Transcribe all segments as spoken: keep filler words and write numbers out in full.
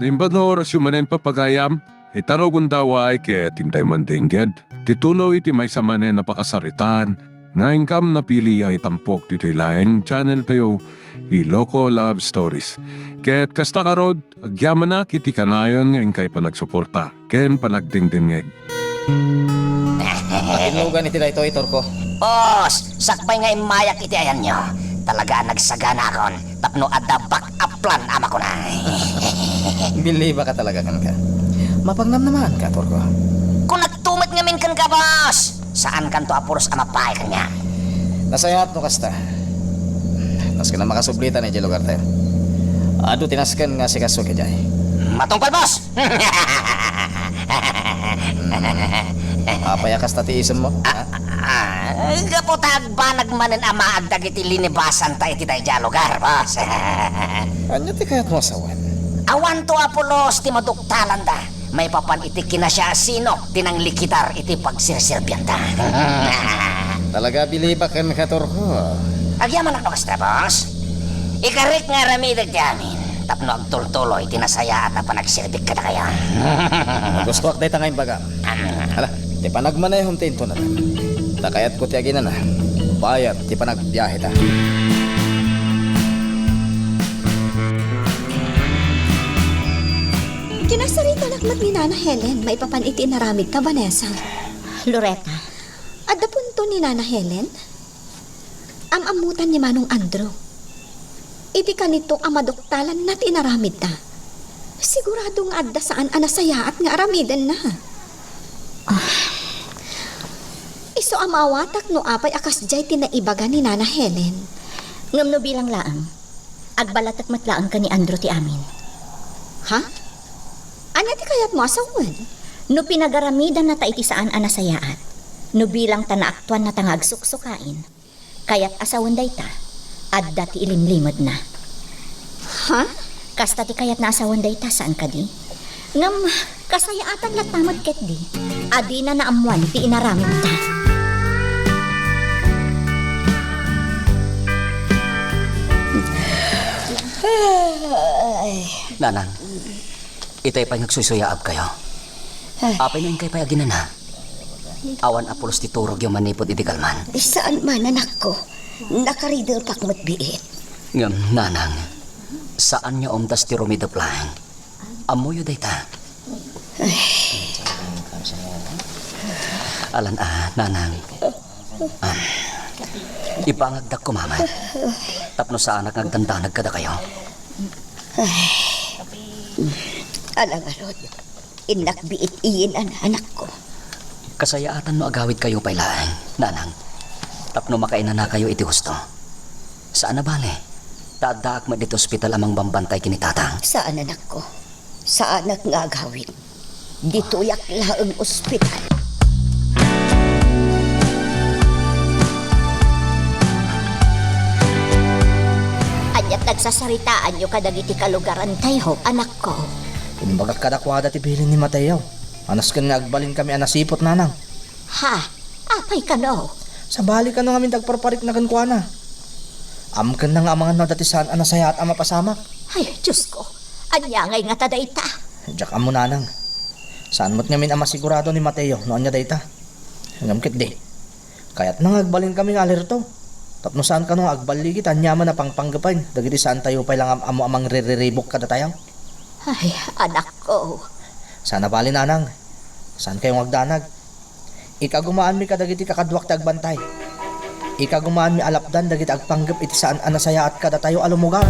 Imbag nga orasyo manen, papagayam, ita no gundaway ket intay mandengged ti tuloy ti maysa manen a pakasaritaan nga inkam napili a itampok ditoy laeng channel tayo, Iloko Love Stories. Ket kasta ngarud, agyamanak iti kanayon nga inkay panagsuporta ken panagdengdengngeg. Patinlugan iti daytoy, Torko. Boss, sakbay nga immayak iti ayanyo, talaga a nagsaganakon tapno adda backup plan a makunay. Bilibaka talaga kenka. Mapangnamnamaanka, Torko. Kunak tumet ngamin kenka, boss. Saankanto a puros a mapay kaniak. Nasayaat no kasta. Nasken a makasublitan idiay lugartayo. Adu ti nasken nga asikaso idiay. Matungpal, boss! Apay a kasta ti isemmo? Ah, ah, gapu ta agbanag manen a maag dagiti linibasanta iti daydiay a lugar, boss. Ania ti kayatmo a sawen? Awanto a pulos ti maduktalanda maipapan iti kinasiasino ti nanglikitar iti pagserserbianta. Talaga a bilibak kenka, Torko. Agyamanak no kasta, boss. Ikarik nga aramidek ti amin tapno agtultuloy ti nasayaat a panagserbik kadakayo. Gustoak dayta nga imbagam. Ala, ti panagmanehom ti intonadan. Ta kayatko ti aginana, bayat ti panagbiaheta. Kinasaritanak met ni Nana Helen maipapan iti inaramidta, Vanessa. Loretta. Adda punto ni Nana Helen? Am-ammotan ni Manong Andrew. Idi kanito a maduktalanna ti inaramidta, sigurado nga adda saan a nasayaat nga aramidenna. Ah. Isu a maawatak no apay a kasdiay ti naibaga ni Nana Helen. Ngem no bilang laeng, agballatek met laeng ken ni Andrew ti amin. Ha? Ania ti kayatmo a sawen? No pinagaramidannata iti saan a nasayaat, no bilang ta naaktuannata nga agsuksukain, kayat a sawen dayta, adda ti ilimlimedna. Ha? Kasta ti kayatna a sawen dayta, saan kadi? Ngem, kasayaatan latta met ketdi a dina naammoan ti inaramidta. Ay. Nanang, itay pay nga agsuysuyaabkayo. Ay. Apay no inkay pay aginana? Awan a pulos ti turogyo manipud idi kalman. Saan man, anakko. Nakaridelpak met biit. Ngem, Nanang, saan nga umdas ti rumidep laeng. Ammoyo dayta. Ay. Alan a, Nanang. Ah, ipangagdak koma met tapno saanak nga agdandanag kadakayo. Ay. Ala ngarud, innak biit iyin, anakko. Kasayaatan no agawidkayo pay laeng, Nanang, tapno makainanakayo iti husto. Saan a bale, ta addaak met ditoy ospital a mangbambantay ken ni Tatang. Saan, anakko. Saanak nga agawid. Ditoyak laeng ospital. Aniat nagsasaritaanyo kadagiti kalugarantayo, anakko? Imbagak kadakuada ti bilin ni Mateo. Nasken nga agbalinkami a nasiput, Nanang. Ha? Apay kano? Sabali kano ngamin ti agparparikna kenkuana. Amkenna nga amangan no adda ti saan a nasayaat a mapasamak. Ay, Diosko, ania ngay ngata dayta? Diak ammo, Nanang. Saan met ngamin a masigurado ni Mateo no ania dayta. Ngem ketdi, kayatna nga agbalinkami nga alerto. Tapno saan kano nga agballigi ta aniaman a pangpanggepen dagiti saantayo pay la nga am-ammo a mangririribuk kadatayo. Ay, anakko. Saan a bale, Nanang. Saankayo nga agdanag. Ikagumaanmi kadagiti kakaduak ti agbantay. Ikagumaanmi a lapdan dagiti agpanggep iti saan a nasayaat kadatayo a lumugar.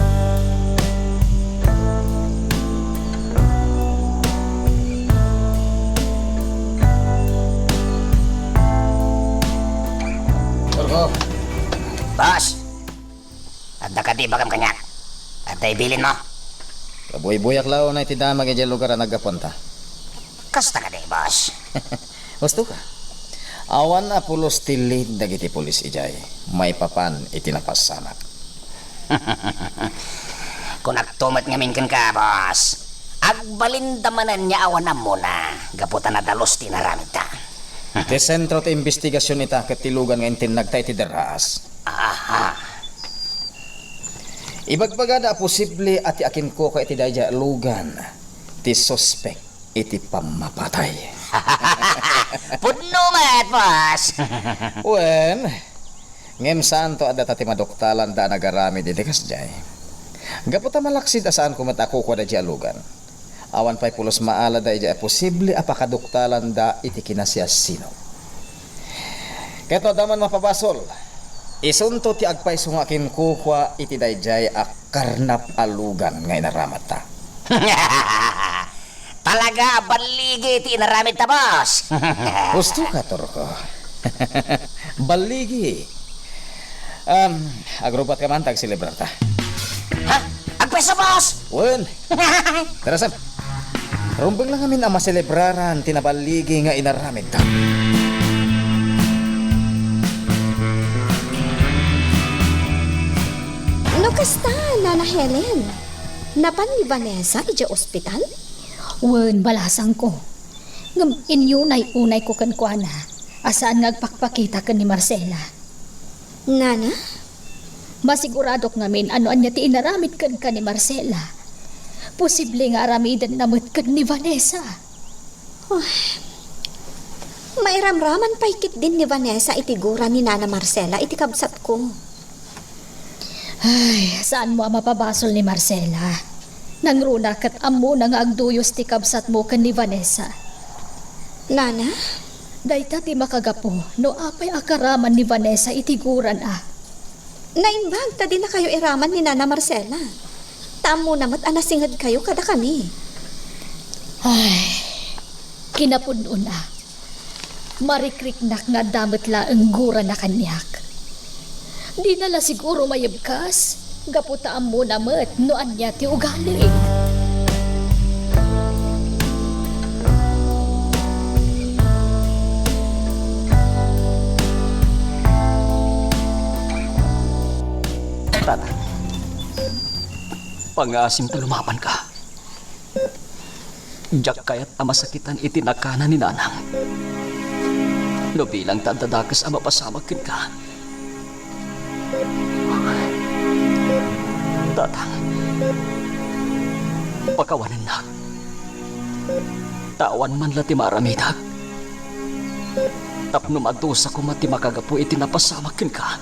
Torko. Boss! Adda kadi ibagam kaniak? Adda ibilinmo? Kabuybuyak la unay ti damag idiay lugar a naggapuanta. Kasta kadi, boss? Husto ka. Awan a pulos ti lead dagiti pulis idiay maipapan iti napasamak. Kunakto met ngamin kenka, boss. Agbalinda manen nga awan ammona gapu ta nadalus ti inaramidda. Ti sentro ti imbestigasion ita ket ti lugan nga intinnagta iti derraas. Aha. Ibagbagada a posible a ti akinkuka iti daydiay a lugan ti suspek iti pammapatay. Pudno met, boss. Wen, ngem saanto a data ti maduktalanda a nagaramid iti kasdiay. Gapu ta malaksid a saanko met a kukua daydiay a lugan. Awan pay pulos maala daydiay a posible a pakaduktalanda iti kinasiasino. Ket no adda man mapabasol, isunto ti agpayso nga akinkukua iti daydiay a karnap a lugan nga inaramidta. Talaga a balligi ti inaramidta, boss. Husto ka, Turko. Balligi. Um, agrubbat ka man, ta agselebrarta. Ha? Agpayso, boss! Wen, Tara, Sam. Rumbeng lang amin a maselebraran ti naballigi nga inaramidta. No kasta, Nana Helen, napan ni Vanessa idiay ospital? Wen, balasangko. Ngem inyunay-unayko kenkuana a saan nga agpakpakita ken ni Marcela. Nana? Masiguradok ngamin a no ania ti inaramid kenka ni Marcela, posible nga aramidenna met ken ni Vanessa. Oh, mairamraman pay ketdin ni Vanessa iti gura ni Nana Marcela iti kabsatko. Ay, saanmo a mapabasol ni Marcela. Nangruna ket ammona nga agduyos ti kabsatmo ken ni Vanessa. Nana? Dayta ti makagapu no apay a karaman ni Vanessa iti gurana. Naimbag ta dinakayo iraman ni Nana Marcela. Ta ammona met a nasingedkayo kadakami. Ay, kinapudnona. Marikriknak nga adda met laeng gurana kaniak. Dina la siguro mayebkas, gapu ta ammona met no ania ti ugali. Tatang, pangaasim ta lumabanka. Diak kayat a masakitan iti nakana ni Nanang. No bilang ta adda dakes a mapasamak kenka. Tatang, pakawanennak. Ta awan man la ti maaramidek. Tapno madusa koma ti makagapu iti napasamak kenka.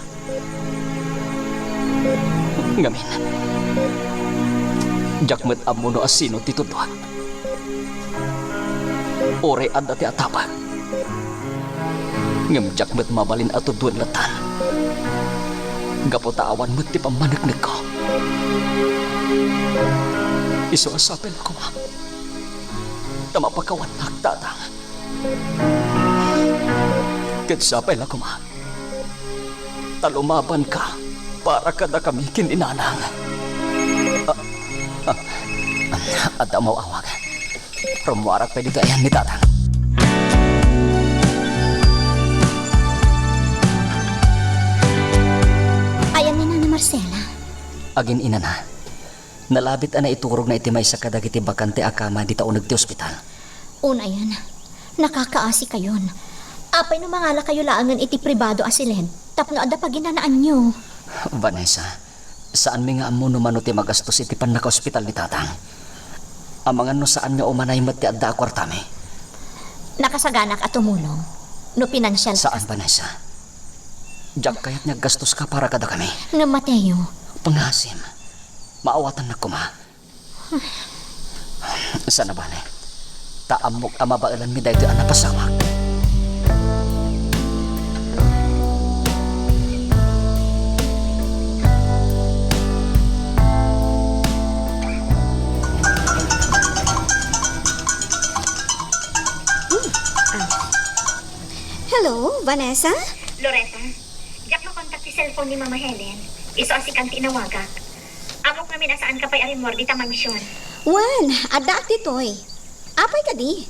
Ngamin, diak met ammo no asino ti tudot. Uray adda ti atabek. Ngem diak met mabalin a tuduen lattan. Gapu ta awan met ti pammaneknekko. Isu a sapay la koma ta mapakawannak, Tatang. Ket sapay la koma ta lumabanka para kadakami ken ni Nanang. Ah, ah, adda umaw-awag. Rummuarak pay ditoy ayan ni Tatang. Ayan ni Nana Marcela. Agin-inana. Nalabit a naiturogna iti maysa kadagiti bakante a kama dita uneg ti ospital. Unayen, nakakaasikayon. Apay no mangalakayo laengen iti pribado a siled tapno adda paginanaanyo? Vanessa, saanmi nga ammo no mano ti magastos iti pannakaospital ni Tatang. Amangan no saan nga umanay met ti adda a kuartami. Nakasaganak a tumulong no pinansial. Saan, Vanessa. Diak kayat nga aggastoska para kadakami. Ngem Mateo. Pangaasim. Maawatannak koma. Saan a bale. Ta ammok a mabaelanmi daytoy a napasamak. Hello, Vanessa? Loretta, diak makontak ti cellphone ni Mama Helen. Isu a sikan ti inawagak. Ammok ngamin a saanka pay a rimmuar dita mansion. Wen, addaak ditoy. Apay kadi?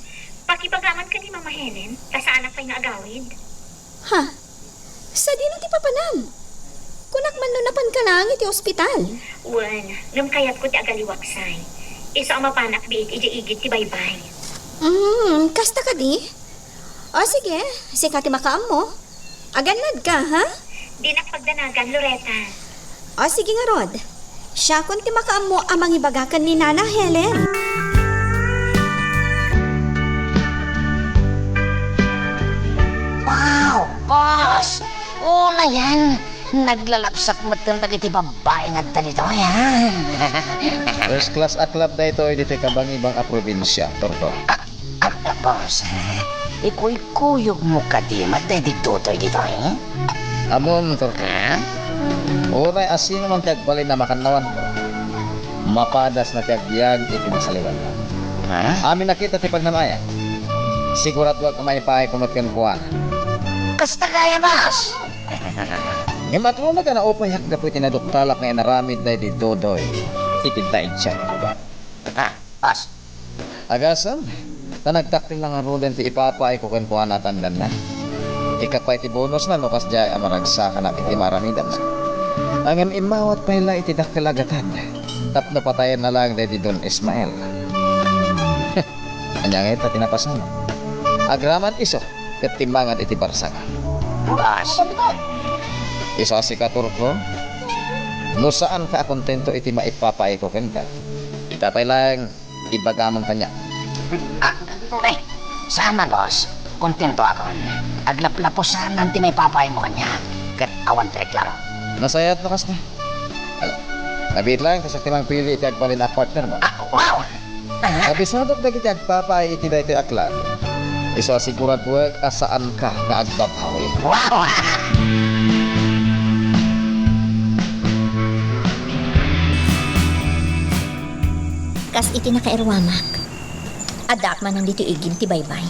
Pakibagam man ken ni Mama Helen, ta saanak pay nga agawid. Ha? Sadino ti papanam? Kunak man no napanka laeng iti ospital. Wen, ngem kayatko ti agaliwaksay. Isu a mapanak biit idiay igid ti baybay. Hmm, kasta kadi? O sige, sika ti makaammo. Agannadka, ha? Dinak pagdanagan, Loretta. O sige ngarud. Siakon ti makaammo a mangibaga ken ni Nana Helen. Ayan, naglalapsat metten dagiti babbai nga adda ditoy, ha? First class a club daytoy ditoy kabangibang a probinsia, Tortor. Ah, ah, ah, boss, eh, ikuykuyogmo kadi met daydi Dodoy ditoy? Ammom, Tortor. Ha? Uray a sino man ti agbalin a makannawan, mapadasna ti agbiag iti masaliwan. Ha? Amin a kita ti pagnanayan. Siguradoak a maipaayko met kenkuana. Kasta gayam, boss. Ngem aduna nga naupayak gapu iti naduktalak nga inaramid daydi Dodoy iti daidsiak. Ah, boss. Agasem, ta nagdakkel la ngaruden ti ipapaayko kenkuana a tandanna. Ikkat pay ti bonusna no kasdiay a maragsakanak iti maaramidanna. Ngem immawat pay la iti dakkel a gatad tapno patayenna laeng daydi Don Ismael. Ania ngay ta ti napasamak? Agraman isu ket timmangan iti barsangan. Boss. Isu a sika, Tortor, no saanka a kontento iti maipapaayko kenka, ita pay laeng ibagamon kaniak. Ah, eh, saan man, boss. Kontentoakon. Aglaplapusanan ti maipapaaymo kaniak. Ket awan ti reklamo. Nasayaat no kasta. Nabiit laeng, kasdiak ti mangpili iti agbalin a partnermo. Ah, wow! Aha. Abisadok dagiti agpapaay iti daytoy a club. Isu a siguradoek a saanka nga agbabawi. Wow! Kas iti nakairuamak, addaak manen ditoy igid ti baybay.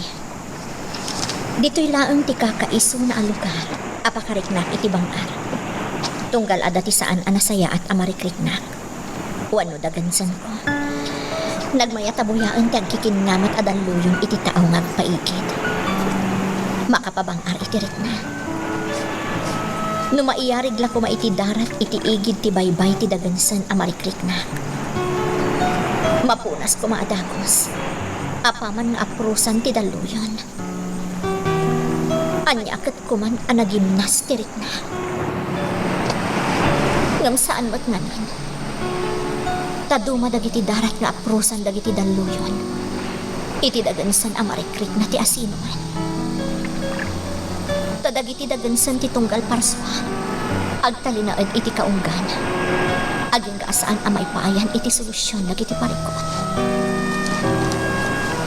Ditoy laeng ti kakaisuna a lugar a pakariknak iti bang-ar. Tunggal adda ti saan a nasayaat a marikriknak wenno dagensenko. Nagmayat a buyaen ti agkikinnamot a dalluyon iti tao nga agpaigid. Makapabang-ar iti rikna. No maiyarig la koma iti darat iti igid ti baybay ti dagensen a marikriknak, mapunas koma a dagus apaman nga apurosan ti dalluyon. Ania ket koman a nagimnas ti rikna. Ngem saan met ngamin. Ta duma dagiti darat nga apurosan dagiti dalluyon iti dagensen a marikrikna ti asinoman. Ta dagiti dagensen ti tunggal parsua, agtalinaed iti kaunggan. Agingga a saan a maipayan iti solusyon dagiti parikut.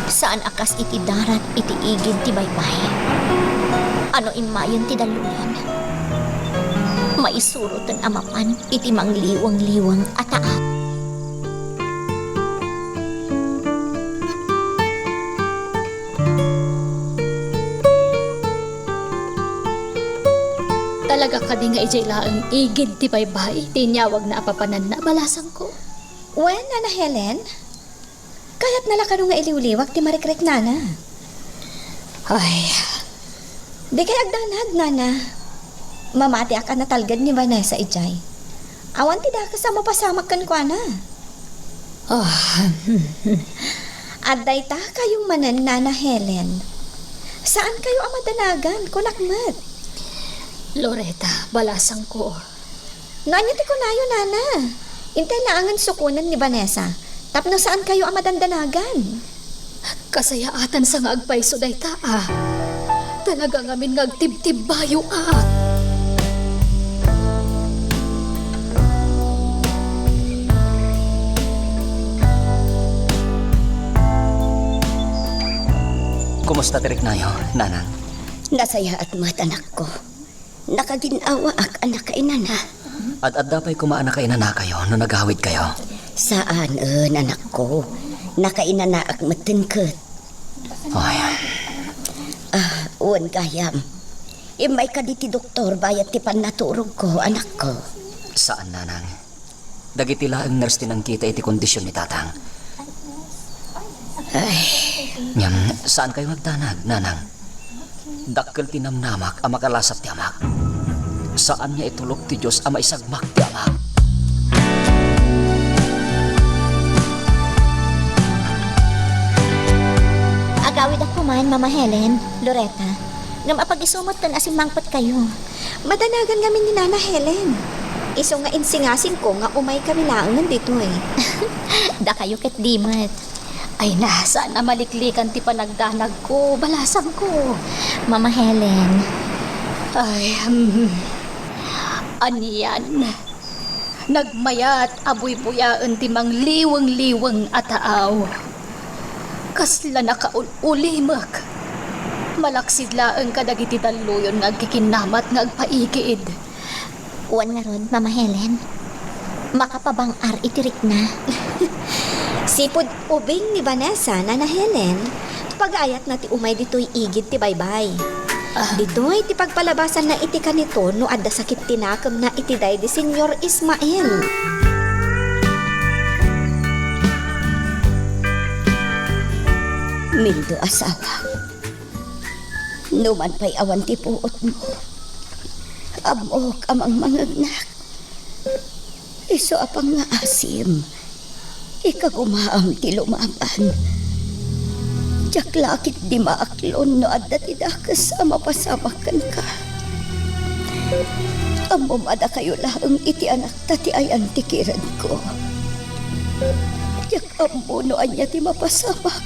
Saan a kas iti darat iti igid ti baybay. A no immayen ti dalluyon, maisuroten a mapan iti mangliwang-liwang a taap. Talaga kadi nga idiay laeng igid ti baybay ti inyawagna a papananna, balasangko? Wen, Nana Helen, kayatna la kano nga iliwliwak ti marikriknana. Ay. Dikay agdanag, Nana. Mamatiak a natalged ni Vanessa idiay. Awan ti dakes a mapasamak kenkuana. Ah. Adda ita kayo manen, Nana Helen. Saan kayo a madanagan, kunak met. Loretta, balasangko. No ania ti kunayo, Nana? Intay laengen sukonen ni Vanessa tapno saan kayo a madandanagan. Kasayaatansa nga agpayso dayta, a. Talaga ngamin nga agtibtibbayo, a. Kumusta ti riknayo, Nanang? Nasayaat met, anakko. Nakagin-awaak a nakainana. Ad-adda pay koma a nakainanakayo no nagawidkayo? Saan, eh, anakko. Nakainanaak metten ket. Ay. Ah, wen gayam. Immay kadi ti doktor bayat ti pannaturogko, anakko. Saan, Nanang. Dagiti laeng nurse ti nangkita iti kondision ni Tatang. Ay. Ngem, saankayo nga agdanag, Nanang. Dakkel ti namnamak a makalasat ti amak. Saan nga itulok ti Dios a maisagmak ti amak. Agawidak koman, Mama Helen, Loretta. Ngem apag-isu metten a simmangpetkayo. Madanagan ngamin ni Nana Helen. Isu nga insingasingko nga umaykami laengen ditoy. Dakayo ket di met. Ay na, saan a maliklikan ti panagdanagko, balasangko. Mama Helen. Ay, hmm. Anian, nagmayat a buybuyaen ti mangliweng-liweng a taaw. Kasla nakaul-ulimek. Malaksid laeng kadagiti dalluyon nga agkikinnamat nga agpaigid. Wen ngarud, Mama Helen, makapabang-ar iti rikna. Sipud ubing ni Vanessa, Nana Helen, pagaayatna ti umay ditoy igid ti baybay. Ah. Ditoy ti pagpalabasanna iti kanito no adda sakit ti nakemna iti daydi Señor Ismael. Mindo, asawa. Numan pay awan ti puotmo, ammok a mangmangegnak. Isu a pangngaasim, ikagumaam ti lumaban. Diak la ketdi maaklon no adda ti dakes a mapasamak kenka. Ammom a dakayo laeng iti anakta ti ayan ti kiredko. Diak ammo no ania ti mapasamak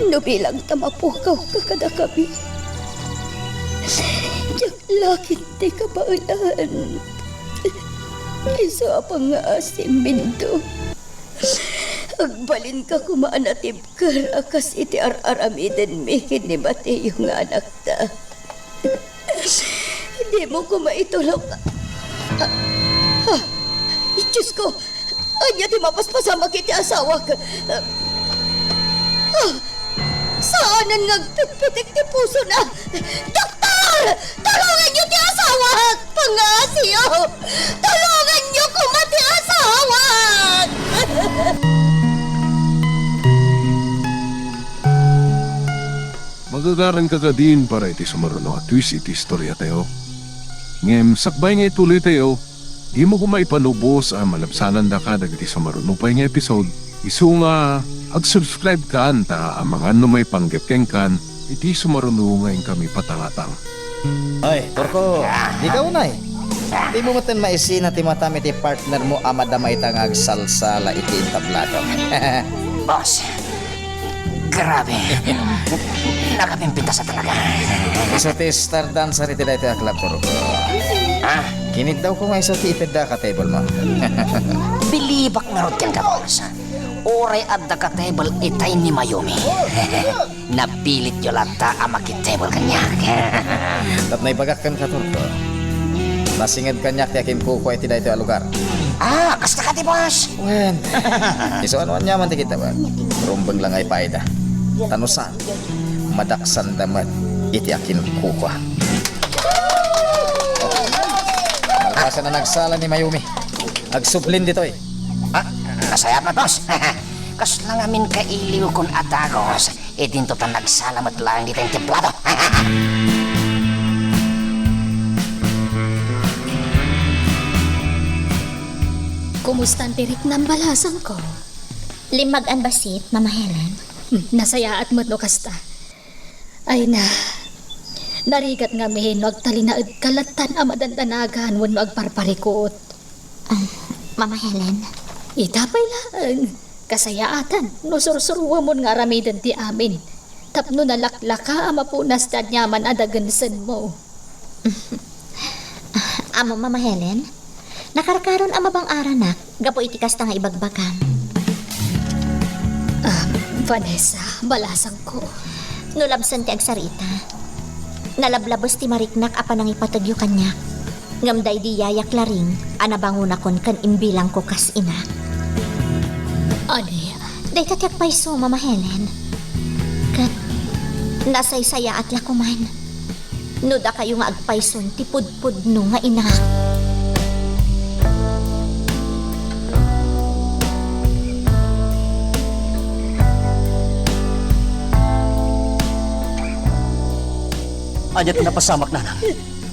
no bilang ta mapukawka kadakami. Diak la ketdi kabaelan. Isu a pangngaasim, Mindo. Agbalinka koma a natibker a kas iti ar-aramidenmi ken ni Mateo nga anakta. Dimo koma itulok. Ah, ah, Diosko, ania ti mapaspasamak iti asawak? Ah, saanen nga agpitpitik ti pusona. Doktor! Tulonganyo ti asawak! Pangngaasim! Tulonganyo koma ti asawak! Magagaranka kadin para iti sumaruno a twist iti istoriatayo. Ngem sakbay nga ituloytayo, dimo koma ipanubos a malabsanandaka dagiti sumaruno pay nga episode. Isu nga ag-subscribe kan ta amangan no maipanggep kenkan iti sumaruno nga inkami patangatang. Ay, Turko, dika unay. Dimo metten maisina ti matam iti partnermo a madama ita nga agsalsala iti entablado. Boss, grabe. Nakapimpintas a talaga. Isu ti star dancer iti daytoy a club, Turko. Ah? Kiniddawko nga isu ti iteddaka table mo. Bilibak ngarud kenka, boss. Uray adda ka table itay ni Mayumi. Napilityo latta a makitable kaniak. Tapno ibagak kenka, Turko, nasinged kaniak ti akinkukua iti daytoy a lugar. Ah, kasta kadi, boss? Wen, isu no aniaman ti kiddawek, rumbeng la nga ipaayda. Ta no saan, madaksanda met iti akinkukua. Malpasen a nagsala ni Mayumi, agsublin ditoy. Ah, nasayaat met, boss. Kasla ngamin kailiwkon a dagus, idinto ta nagsala met laeng dita entablado. Kumustan ti riknam, balasangko? Limmag-an bassit, Mama Helen. Hmm, nasayaat met no kasta. Ay na, narigat ngamin no agtalinaedka lattan a madandanagan wenno agparparikut. Ah, Mama Helen. Ita pay laeng, kasayaatan no sursuruemon nga aramiden ti amin. Tapno nalaklaka a mapunas ti aniaman a dagensenmo. Ammom, Mama Helen, nakarkaron a mabang-aranak gapu iti kasta nga ibagbagam. Ah, Vanessa, balasangko. No labsen ti agsarita, nalablabes ti mariknak a panangipategyo kaniak. Ngem daydi yayak laring a nabangonakon ken imbilangko kas inak. Ania? Dayta ti agpayso, Mama Helen. Ket nasaysayaat la koman no dakayo nga agpayson ti pudpudno nga inak. Ania ti napasamak, nanang?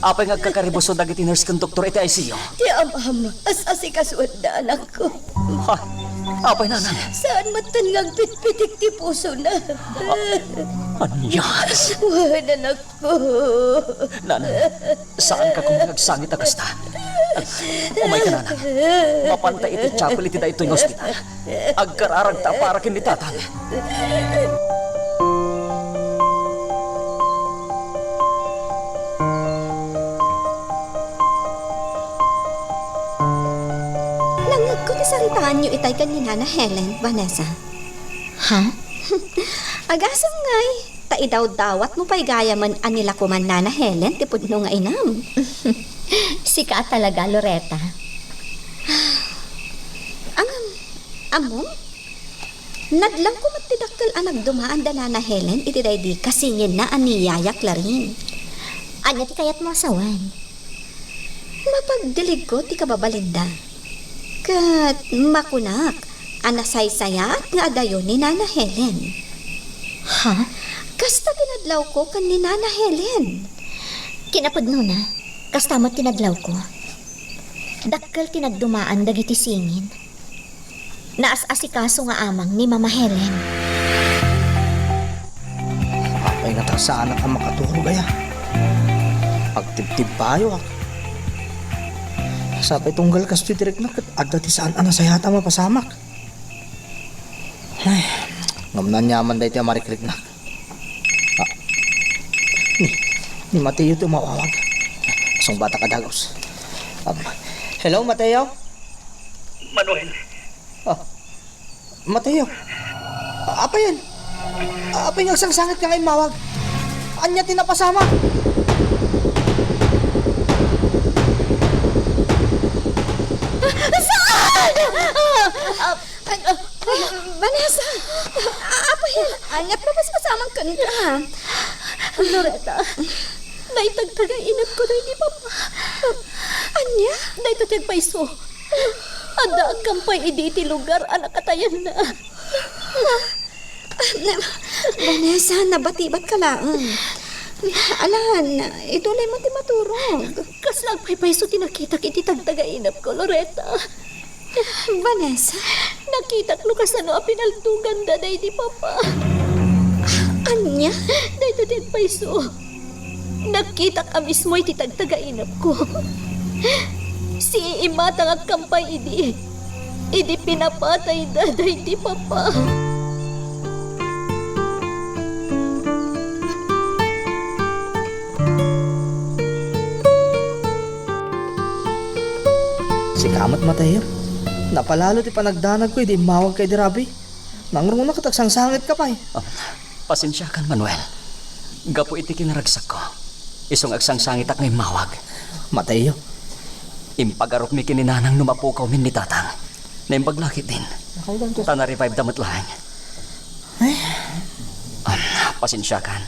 Apay nga agkakaribuso dagiti nurse ken doktor iti I C U? Ti amam, as-asikasuenda, anakko. Ha? Apay, nanang? Saan metten nga agpitpitik ti pusona? Anias? Wen, anakko. Nanang, saanka koma nga agsangit a kasta. Umayka, nanang. Mapanta iti chapel iti daytoy nga ospital. Agkararagta para ken ni tatang. Ket isaritaanyo itay ken ni Nana Helen, Vanessa. Ha? Agasem ngay, ta idawdawatmo pay gayamen a ni la koma Nana Helen ti pudno nga inam. Sika a talaga, Loretta. Ang, ammom? Nadlawko met ti dakkel a nagdumaan da Nana Helen iti daydi kasinginna a ni Yaya Clarin. Ania ti kayatmo a sawen? Mapagdiligko ti kababalinda. Ket makunak a nasaysayaat nga adayo ni Nana Helen. Ha? Kasta ti nadlawko ken ni Nana Helen. Kinapudnona, kasta met ti nadlawko. Dakkel ti nagdumaan dagiti singin. Naas-asikaso nga amang ni Mama Helen. Apay nga ta saanak a makaturog aya? Agtibtibbayoak. Sapay tunggal kastoy ti riknak ket adda ti saan a nasayaat a mapasamak. Ay, ngem aniaman daytoy a marikriknak. Ah, ni, ni Mateo ti umawawag. Sungbatak a dagus. Um, hello, Mateo? Manuel. Ah, Mateo. Apayen? Apay nga agsangsangit ka nga immawag? Ania ti napasamak? Saan? Ah, ah, Ay, ah, Vanessa! A-, apayen? Ania ti mapasamak kenka? Loretta, dayta agtagainepko daydi Papa. Ania? Dayta ti agpayso. Adda agkampay idi iti lugar a nakatayanna. Ah, na-, Vanessa, nabatibatka laeng. Alan, ituloy mo ti maturog. Kasla agpaypayso ti nakitak iti tagtagainepko, Loretta. Vanessa? Nakitak no kasano a pinaltoganda daydi Papa. Ania? Dayta ti agpayso. Nakitak a mismo iti tagtagainepko. Siimmata nga agkampay idi, idi pinapatayda daydi Papa. Sika met, Mateo. Napalalo ti panagdanagko idi immawagka idi rabii. Nangruna ket agsangsangitka pay. Ah, pasensiakan, Manuel. Gapu iti kinaragsakko, isu nga agsangsangitak nga immawag. Mateo. Impagarupmi ken ni Nanang no mapukawmin ni Tatang. Naimbag la ketdin. Ta na-revive da met laeng. Ay. Ah, pasensiakan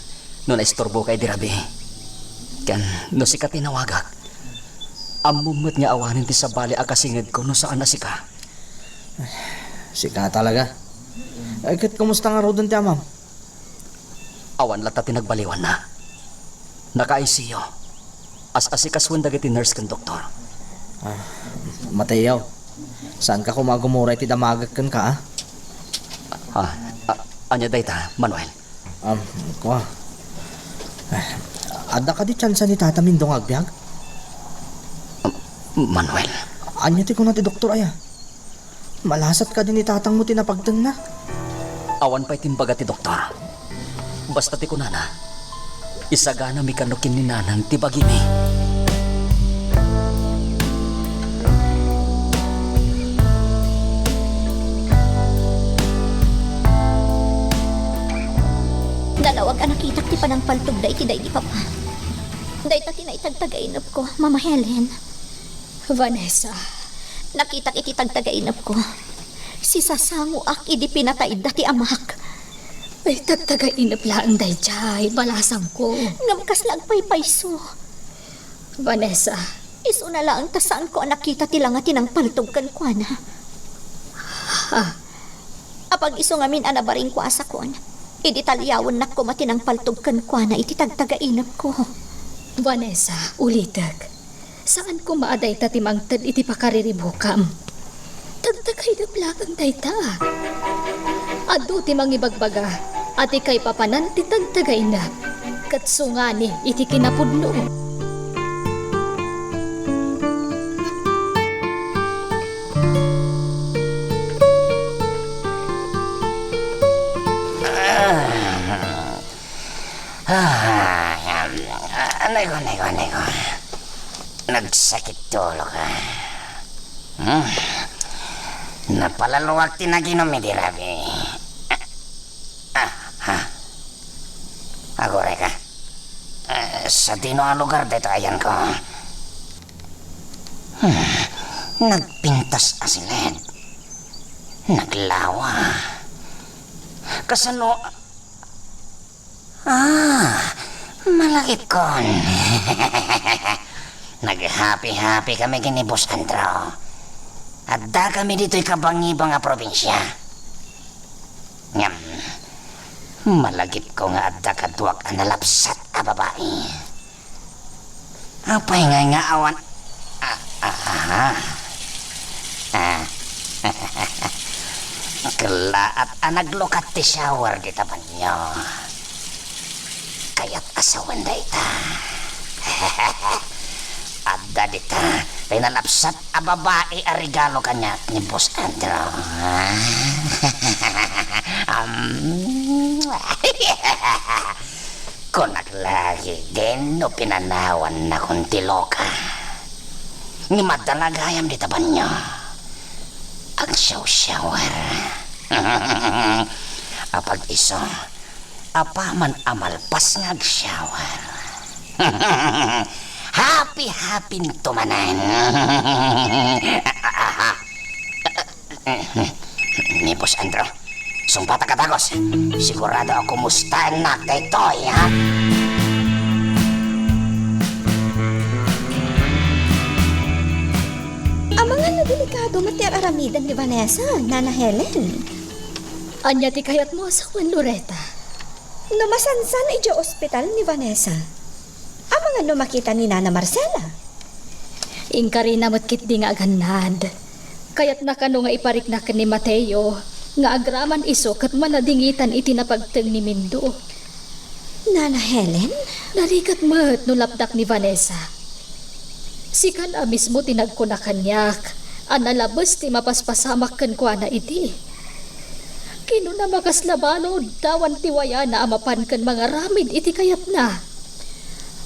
no naisturboka idi rabii. Ken no sika ti nawagak, ammom met nga awanen ti sabali a kasingedko no saan a sika. Sika talaga. Ay, ket kumusta ngaruden ti amam? Awan latta ti nagbaliwanna. Naka-I C U. As-asikasuen dagiti nurse ken doktor. Ah, Mateo, saanka koma a gumura iti damagek kenka, a? Ah, ah, ania dayta, Manuel? Um, kua. Ah, adda kadi tsansa ni Tata Mindong agbiag? Um, Manuel. Ania ti kuna ti doktor aya? Malasat kadi ni tatangmo ti napagtengna? Awan pay ti imbaga ti doktor. Basta ti kunana, isaganami kano ken ni Nanang ti bagimi. Nalawag a nakitak ti panangpaltogda iti daydi Papa. Dayta ti naitagtagainepko, Mama Helen. Vanessa. Nakitak iti tagtagainepko. Sisasangoak idi pinatayda ti amak. Ay, tagtagainep laeng daydiay, balasangko. Ngem kasla agpaypayso. Vanessa. Isuna laeng ta saanko a nakita ti langa ti nangpaltog kenkuana. Ha? Apag-isu ngamin a nabaringko a sakon, idi taliawennak koma ti nangpaltog kenkuana iti tagtagainepko. Vanessa, ulitek. Saan koma a dayta ti mangted iti pakariribukam. Tagtagainep laeng dayta. Adu ti mangibagbaga a ti kaipapanan ti tagtagainep ket sungani iti kinapudno. Ah, ah, ah, anay ko, anay ko, anay ko. Nagsakit ti ulo ko. Hmm? Napalaluag ti naginom idi rabii. Ah, ah. Agurayka. Eh, sadino a lugar daytoy ayanko? Hmm, nagpintas a siled. Naglawa. Kasano? Ah, malagipkon. Naghapi-hapi kami ken ni Boss Andrew. Adda kami ditoy kabangibang a probinsia. Ngem, malagipko nga adda kaduak a nalapsat a babai. Apay nga nga awan? Ah, ah, ah. Ah. Kellaat a naglukat ti shower dita banio. Kayat a sawen dayta. Adda dita, pinalapsat a babai a regalo kaniak ni Boss Andrew. Am. Kunak lagi, din no pinanawannakon ti loka. Ngem adda nga gayam dita banio. Agsiawsiawar. Apag-isu, apaman a malpas nga agsiawar. Happy-happy to manen. Ni Boss Andrew, sungbatak a dagus. Sigurado a kumustaennak daytoy, ha? Amangan no delikado met ti ar-aramiden ni Vanessa, Nana Helen. Ania ti kayatmo a sawen, Loretta? No masansan idiay ospital ni Vanessa, amangan no makita ni Nana Marcela? Inkarina met ketdi nga agannad. Kayatna kano nga iparikna ken ni Mateo nga agraman isu ket manadingitan iti napagteng ni Mindo. Nana Helen? Narigat met no lapdak ni Vanessa. Sikan a mismo ti nagkuna kaniak a nalabes ti mapaspasamak kenkuana idi. Kinuna, makasla balud, ta awan ti wayana a mapan ken mangaramid iti kayatna.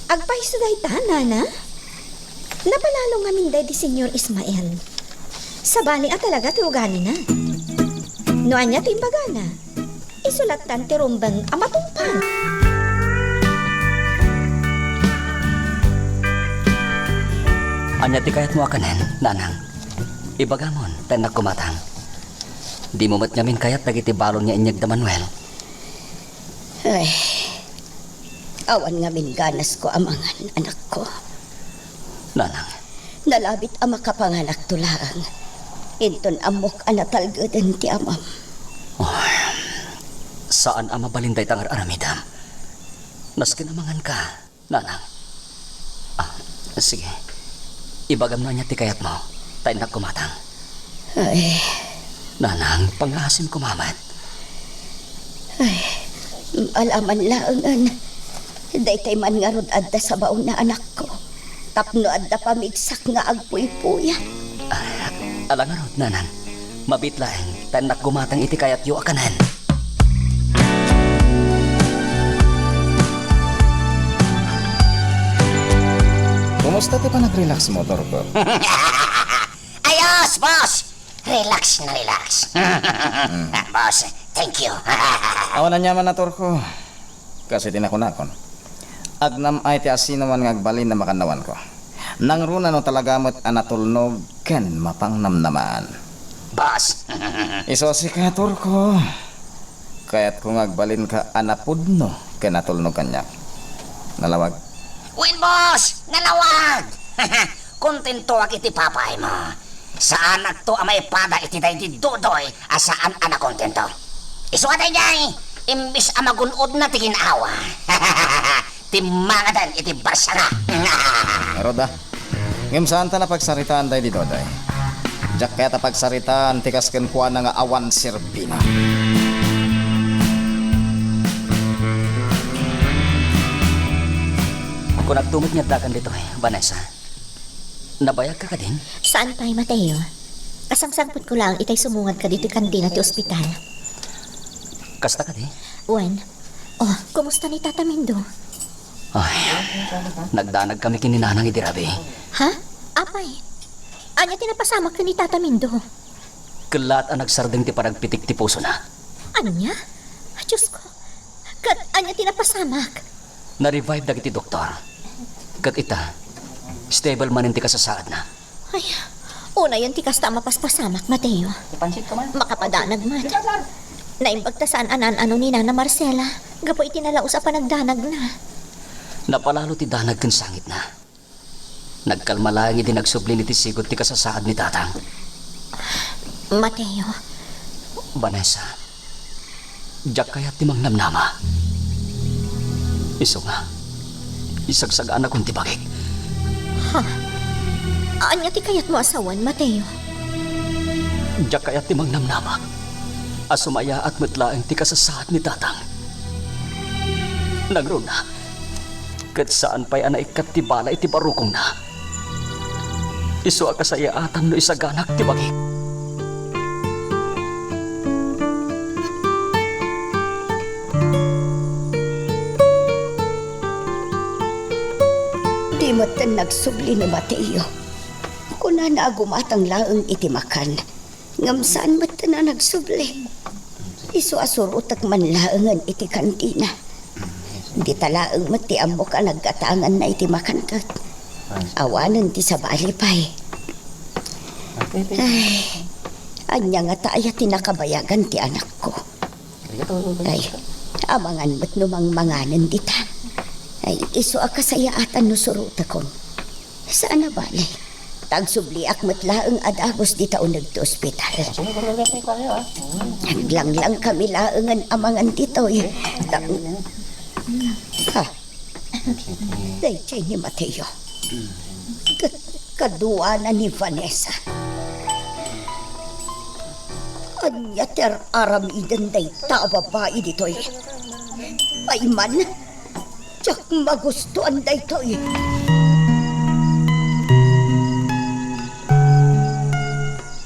Agpayso dayta, Nana? Napalalo ngamin daydi Señor Ismael. Sabali a talaga ti ugalina. No ania ti imbagana, isu lattan ti rumbeng a matungpal. Ania ti kayatmo a kanen, Nanang? Ibagamon, ta innak kumatang. Dimo met ngamin kayat dagiti balon nga inyegda Manuel? Ay, awan ngamin ganasko a mangan, anakko. Nanang. Nalabit a makapanganakto laeng. Inton ammok a natalgeden ti amam. Oh, saan a mabalin dayta nga ar-aramidem. Nasken a manganka. Nanang. Ah, sige. Ibagam no ania ti kayatmo, ta innak kumatang. Ay. Nanang, pangaasim koma met. Ay, alaman laengen. Daytoy man ngarud adda sabaon na anakko. Tapno adda pamigsak nga agpuypuyat. Ah, ala ngarud, Nanang. Mabiit laeng, ta innak gumatang iti kayatyo a kanen. Kumusta ti panag-relax mo, Torko? Ayos, boss! Relax na relax. Mm. Ah, boss, thank you. Awan aniaman a, Torko. Kas iti nakunakon, agnam-ay ti asinoman nga agbalin a makannawanko. Nangruna no talaga met a natulnog ken mapangnamnamaan. Boss. Isu a sika, Torko. Kayatko nga agbalinka a napudno ken natulnog kaniak. Nalawag? Wen, boss! Nalawag! Kontentoak iti papaymo. Saanakto a maipada iti daydi Dodoy a saan a nakontento. Isu a daydiay, imbes a magun-odna ti gin-awa, timmangaden iti barsanga. Ngarud a. Ngem saanta a pagsaritaan daydi Dodoy. Diak kayat a pagsaritaan ti kas kenkuana nga awan serbina. Kunakto met nga addakan ditoy, Vanessa. Nabayagka kadin? Saan pay, Mateo. Kasangsangpetko laeng itay sumungadka ditoy kandina ti ospital. Kasta kadi? Wen. Oh, kumusta ni Tata Mindo? Ay, nagdanag kami ken ni Nanang idi rabii. Ha? Apay? Ania ti napasamak ken ni Tata Mindo? Kellaat a nagsardeng ti panagpitik ti pusona. Ania? Diosko, ket ania ti napasamak? Na-revive dagiti doktor. Ket ita, stable manen ti kasasaadna. Ay, unayen ti kasta a mapaspasamak, Mateo. Makapadanag met. Naimbag ta saan a naan-ano ni Nana Marcela gapu iti nalaus a panagdanagna. Napalalo ti danag ken sangitna. Nagkalma laeng idi nagsubli iti sigud ti kasasaad ni Tatang. Mateo. Vanessa, diak kayat ti mangnamnama. Isu nga, isagsaganakon ti bagik. Ha? Ania ti kayatmo a sawen, Mateo? Diak kayat ti mangnamnama a sumayaat met laeng ti kasasaad ni Tatang. Nangruna, ket saan pay a naikkat ti bala iti barukongna. Isu a kasayaatan no isaganak ti bagik. Di metten nagsubli ni Mateo. Kunana a gumatang laeng iti makan. Ngem saan metten a nagsubli. Isu a surotek man laengen iti kantina. Dita laeng met ti ammok a naggatanganna iti makan ket awanen ti sabali pay. Ay, ania ngata aya ti nakabayagan ti anakko? Ay, amangan met no mangmanganen dita. Ay, isu a kasayaatan no surotekon. Saan a bale. Ta agsubliak met laeng a dagus dita uneg ti ospital. Aglanglang kami laengen a mangan ditoy. Ta-, ha? Daytoy ni Mateo. Ket kaduana ni Vanessa. Ania ti ar-aramiden dayta a babai ditoy? Pay man, diak magustoan daytoy.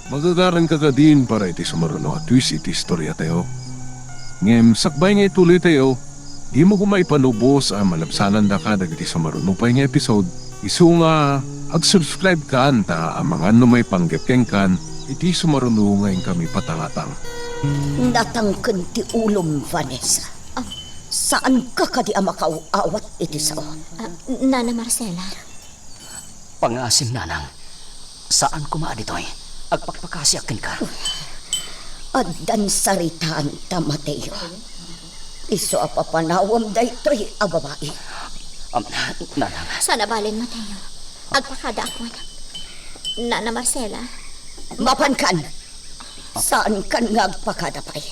Magagaranka kadin para iti sumaruno a twist iti istoriatayo. Ngem sakbay nga ituloytayo, dimo koma ipanubos a malabsanandaka dagiti sumaruno pay nga episode. Isu nga, ag-subscribe kan ta amangan no maipanggep kenkan iti sumaruno nga inkami patangatang. Natangken ti ulom, Vanessa. Ah. Saanka kadi a makaaw-awat iti sao? Ah, Nana Marcela. Pangasim, Nanang. Saan koma a ditoy. Agpakpakasiak kenka. Addan saritaanta, Mateo. Isu a papanawem daytoy a babai. Am, Nanang. Saan a balen, Mateo. Agpakadaakon. Nana Marcela. Mapankan. Saankan nga agpakada pay.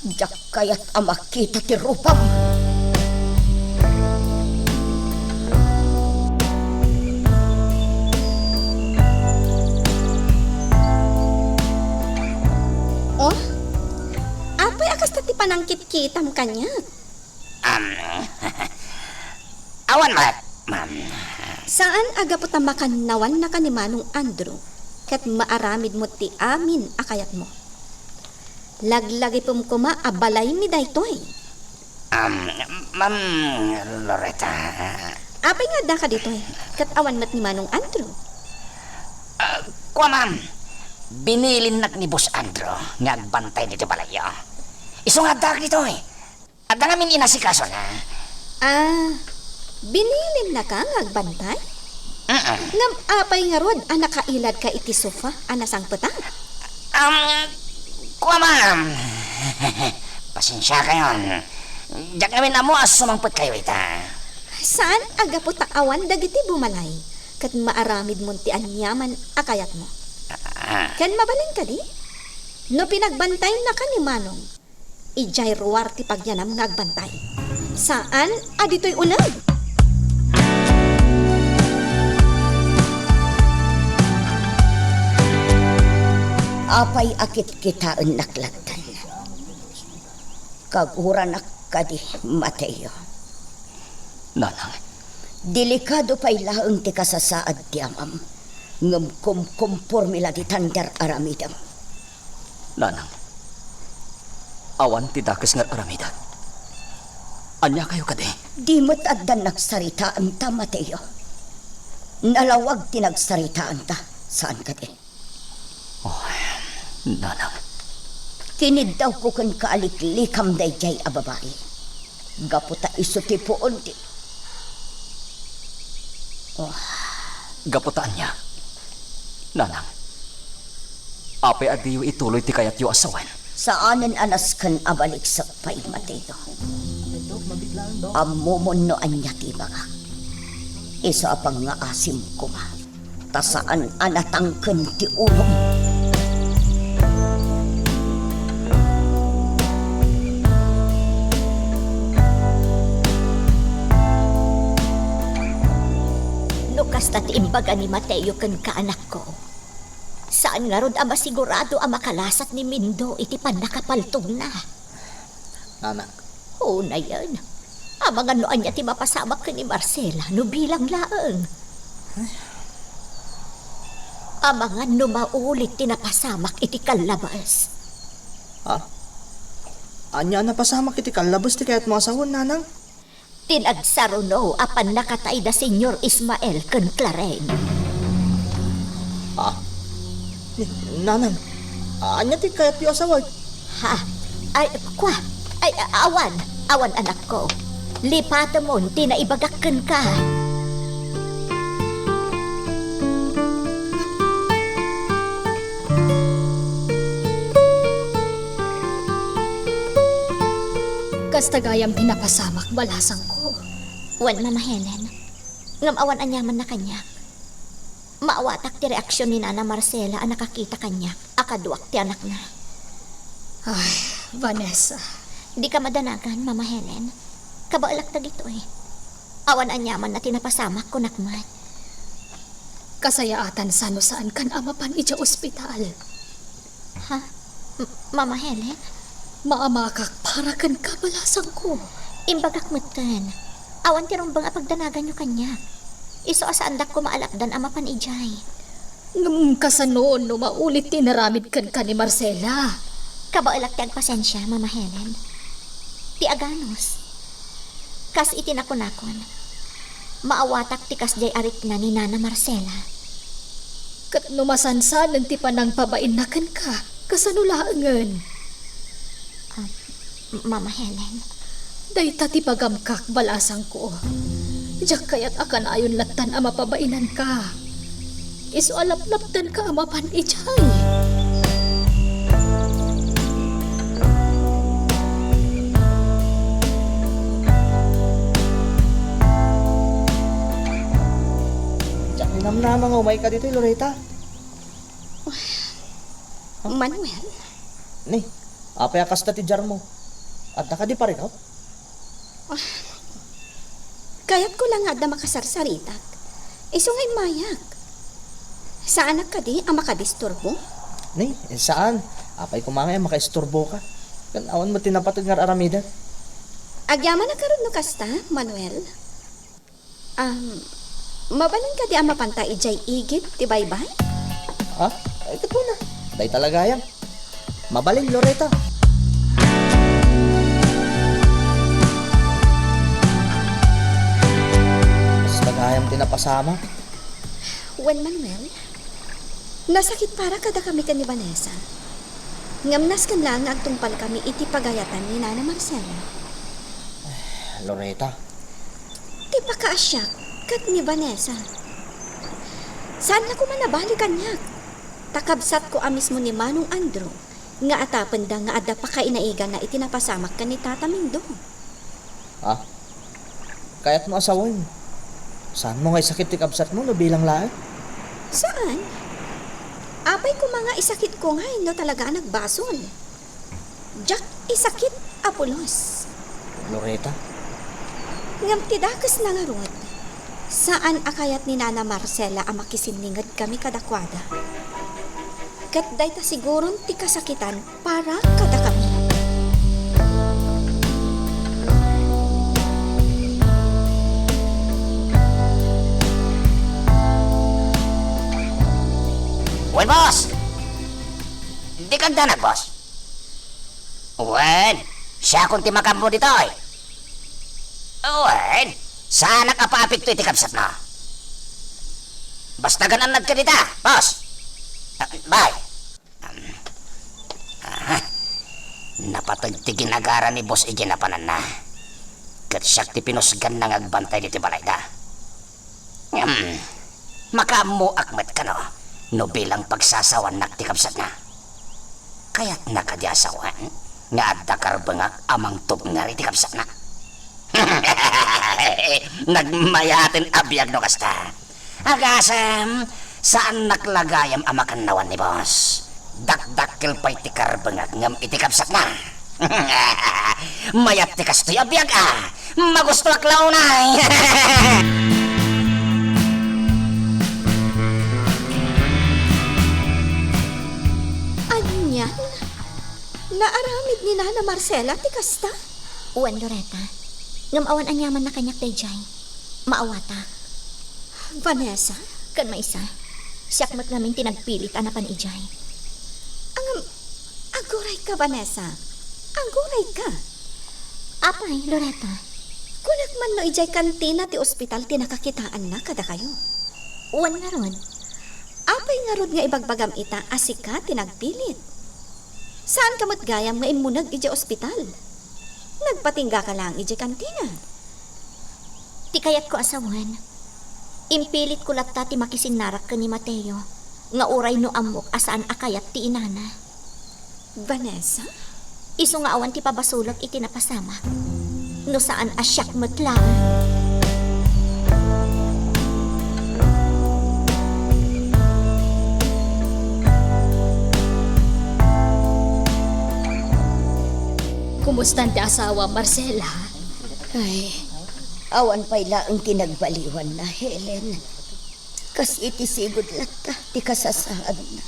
Diak kayat a makita ti rupam. Oh? Apay a kasta ti panangkitkitam kaniak? Am, awan met, ma'am. Saan a gapu ta makannawannaka ni Manong Andrew, ket maaramidmo ti amin a kayatmo. Laglagipem koma a balaymi daytoy. Am, Ma'am Loretta. Apay nga addaka ditoy, ket awan met ni Manong Andrew? Ah, kua, ma'am. Binilinnak ni Boss Andrew nga agbantay ditoy balayyo. Isu nga addak ditoy. Adda ngamin inasikasona. Ah, binilinnaka nga agbantay? Mm-mm. Ngem apay ngarud a nakailadka iti sofa a nasangpetan? Um, kua, ma'am. Pasensiakayon. Diak ngamin ammo a sumangpetkayo ita. Saan a gapu ta awan dagiti bumalay, ket maaramidmon ti aniaman a kayatmo. Ah. Ken mabalin kadi? No pinagbantayannaka ni Manong, idiay ruar ti pagyanam nga agbantay. Saan a ditoy uneg? Apay a kitkitaennak lattan? Kaguranak kadi, Mateo. Nanang. Delikado pay laeng ti kasasaad ti amam, ngem kumkompormi la ditan ti ar-aramidem. Nanang, awan ti dakes nga ar-aramidek. Ania kayo kadi? Di met addan nagsaritaanta, Mateo. Nalawag ti nagsaritaanta, saan kadi? Oh, Nanang. Kiniddawko kenka a liklikam daydiay a babai. Gapu ta isu ti puon ti, oh. Gapu ta ania? Nanang, apay a diyo ituloy ti kayatyo a sawen? Saanen a nasken a baliksek pay, Mateo. Ammomon no ania ti ibagak. Isu a pangngaasim koma. Ta saan a natangken ti ulom. No kasta ti imbaga ni Mateo kenka, anakko, saan ngarud a masigurado a makalasat ni Mindo iti pannakapaltogna. Nanang. Unayen, amangan no ania ti mapasamak ken ni Marcela no bilang laeng. Amangan no maulit ti napasamak iti kallabes. Ha? Ania a napasamak iti kallabes ti kayatmo a sawen, Nanang? Ti nagsaruno a pannakatay da Señor Ismael ken Claren. Ah? Ni, Nanang, ania ti kayatyo a sawen? Ha? Ay, kua. Ay, a-, awan. Awan, anakko. Lipatemon ti naibagak kenka. Kasta gayam ti napasamak, balasangko. Wen, Mama Helen. Ngem awan aniamanna kaniak. Maawatak ti reaksion ni Nana Marcela a nakakita kaniak a kaduak ti anakna. Ay, Vanessa. Dika madanagan, Mama Helen. Kabaelak dagitoy. Awan aniamanna ti napasamak, kunak met. Kasayaatan sano saankan a mapan idiay ospital. Ha? M-, Mama Helen? Maamakak para kenka, balasangko. Imbagak metten. Awan ti rumbeng a pagdanaganyo kaniak. Isu a saandak koma a lapdan a mapan idiay. Ngem kasano no maulit ti inaramid kenka ni Marcela? Kabaelak ti agpasensia, Mama Helen. Ti aganus. Kas iti nakunakon, maawatak ti kasdiay a rikna ni Nana Marcela. Ket no masansanen ti panangpabainna kenka, kasano laengen? Ah, M-, Mama Helen. Dayta ti pagamkak, balasangko. Diak kayat a kanayon lattan a mapabainanka. Isu a laplapdanka a mapan idiay. Diak ninamnama nga umayka ditoy, Loreta. Manuel? Ni, apay a kasta ti diarmo? Adda kadi parikaw? Ah, kayatko la nga adda makasarsaritak. Isu nga immayak. Saanak kadi a makadisturbo? Ni, saan. Apay koma nga makaisturboka. Ken awan met ti napateg nga ar-aramidek. Agyamanak ngarud no kasta, Manuel. Um, mabalin kadi a mapanta idiay igid ti baybay? Ah, ay, ket kuna. Dayta la gayam. Mabalin, Loreta. Kasta gayam ti napasamak. Wen, Manuel, nasakit para kadakami ken ni Vanessa. Ngem nasken laeng nga agtungpalkami iti pagayatan ni Nana Marcela. Loreta. Ti pakaasiak ket ni Vanessa. Saan la koma nabali kaniak. Ta kabsatko a mismo ni Manong Andrew nga atapenda nga adda pakainaiganna iti napasamak ken ni Tata Mindo. Ha? Kayatmo a sawen? Saanmo nga isakit ti kabsatmo no bilang laeng? Saan? Apay koma nga isakitko ngay no talaga a nagbasol. Diak isakit a pulos. Loreta? Ngem ti dakesna ngarud, saan a kayat ni Nana Marcela a makisinninged kami kadakuada. Ket dayta siguron ti kasakitan para kadakami. Wen, boss! Dika agdanag, boss. Wen, siakon ti makaammo ditoy. Wen, saanak a paapigto iti kabsatmo. Basta agan-annadka dita, boss. Ah, bye. Pateg ti ginagara ni boss idiay napananna. Ket siak ti pinusganna nga agbantay ditoy balayda. Ngem, makaammoak met kano no bilang pagsasawannak ti kabsatna. Kayatna kadi a sawen nga adda karbengak a mangtubngar iti kabsatna? Nagmayaten a biag no kasta. Agasem, saannak la gayam a makannawan ni boss. Dakdakkel pay ti karbengak ngem iti kabsatna. Mayat ti kastoy a biag a. Magustoak la unay. Ania? Naaramid ni Nana Marcela ti kasta? Wen, Loretta. Ngem awan aniamanna kaniak daydiay. Maawatak. Vanessa? Ken maysa, siak met ngamin ti nagpilit a napan idiay. Ngem, agurayka, Vanessa. Agurayka. Apay, Loretta? Kunak man no idiay kantina ti ospital ti nakakitaanna kadakayo. Wen ngarud. Apay ngarud nga ibagbagam ita a sika ti nagpilit? Saanka met gayam nga immuneg idiay ospital. Nagpatinggaka laeng idiay kantina. Ti kayatko a sawen, impilitko latta ti makisinnarak ken ni Mateo, nga uray no ammok a saan a kayat ti inana. Vanessa? Isu nga awan ti pabasolek iti napasamak, no saan a siak met laeng. Kumustan ti asawa, Marcela? Ay, awan pay laeng ti nagbaliwanna, Helen. Kas iti sigud latta ti kasasaadna.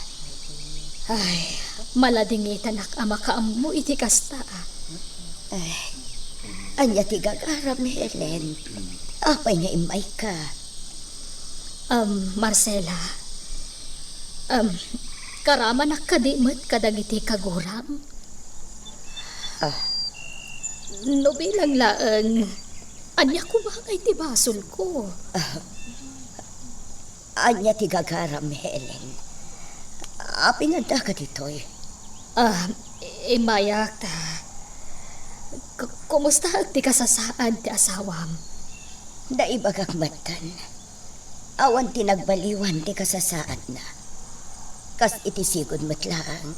Ay, maladingitanak a makaammo iti kasta. Ay, ania ti gagaram, Helen? Apay nga immayka? Um, Marcela, um, karamanak kadi met kadagiti kaguram? Ah. No bilang laeng, ania koma nga iti basolko? Ah. Ania ti gagaram, Helen? Apay nga addaka ditoy? Ah, immayak ta. K-, kumusta ti kasasaad ti asawam? Naibagak metten. Awan ti nagbaliwan ti kasasaadna. Kas iti sigud met laeng,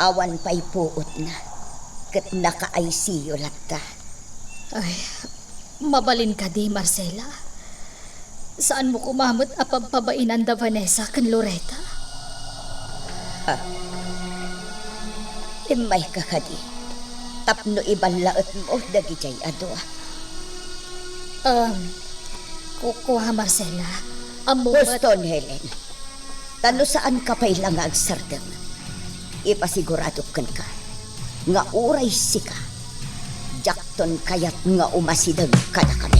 awan pay puotna, ket naka-I C U latta. Ay, mabalin kadi, Marcela? Saanmo koma met a pabpabainan da Vanessa ken Loretta? Ah. Immayka kadi tapno iballaetmo dagidiay a dua? Um, ku-, kua, Marcela. Ammo met. Huston, Helen. Ta no saanka pay la nga agsardeng, ipasiguradok kenka nga uray sika, diakton kayat nga umasideg kadakami.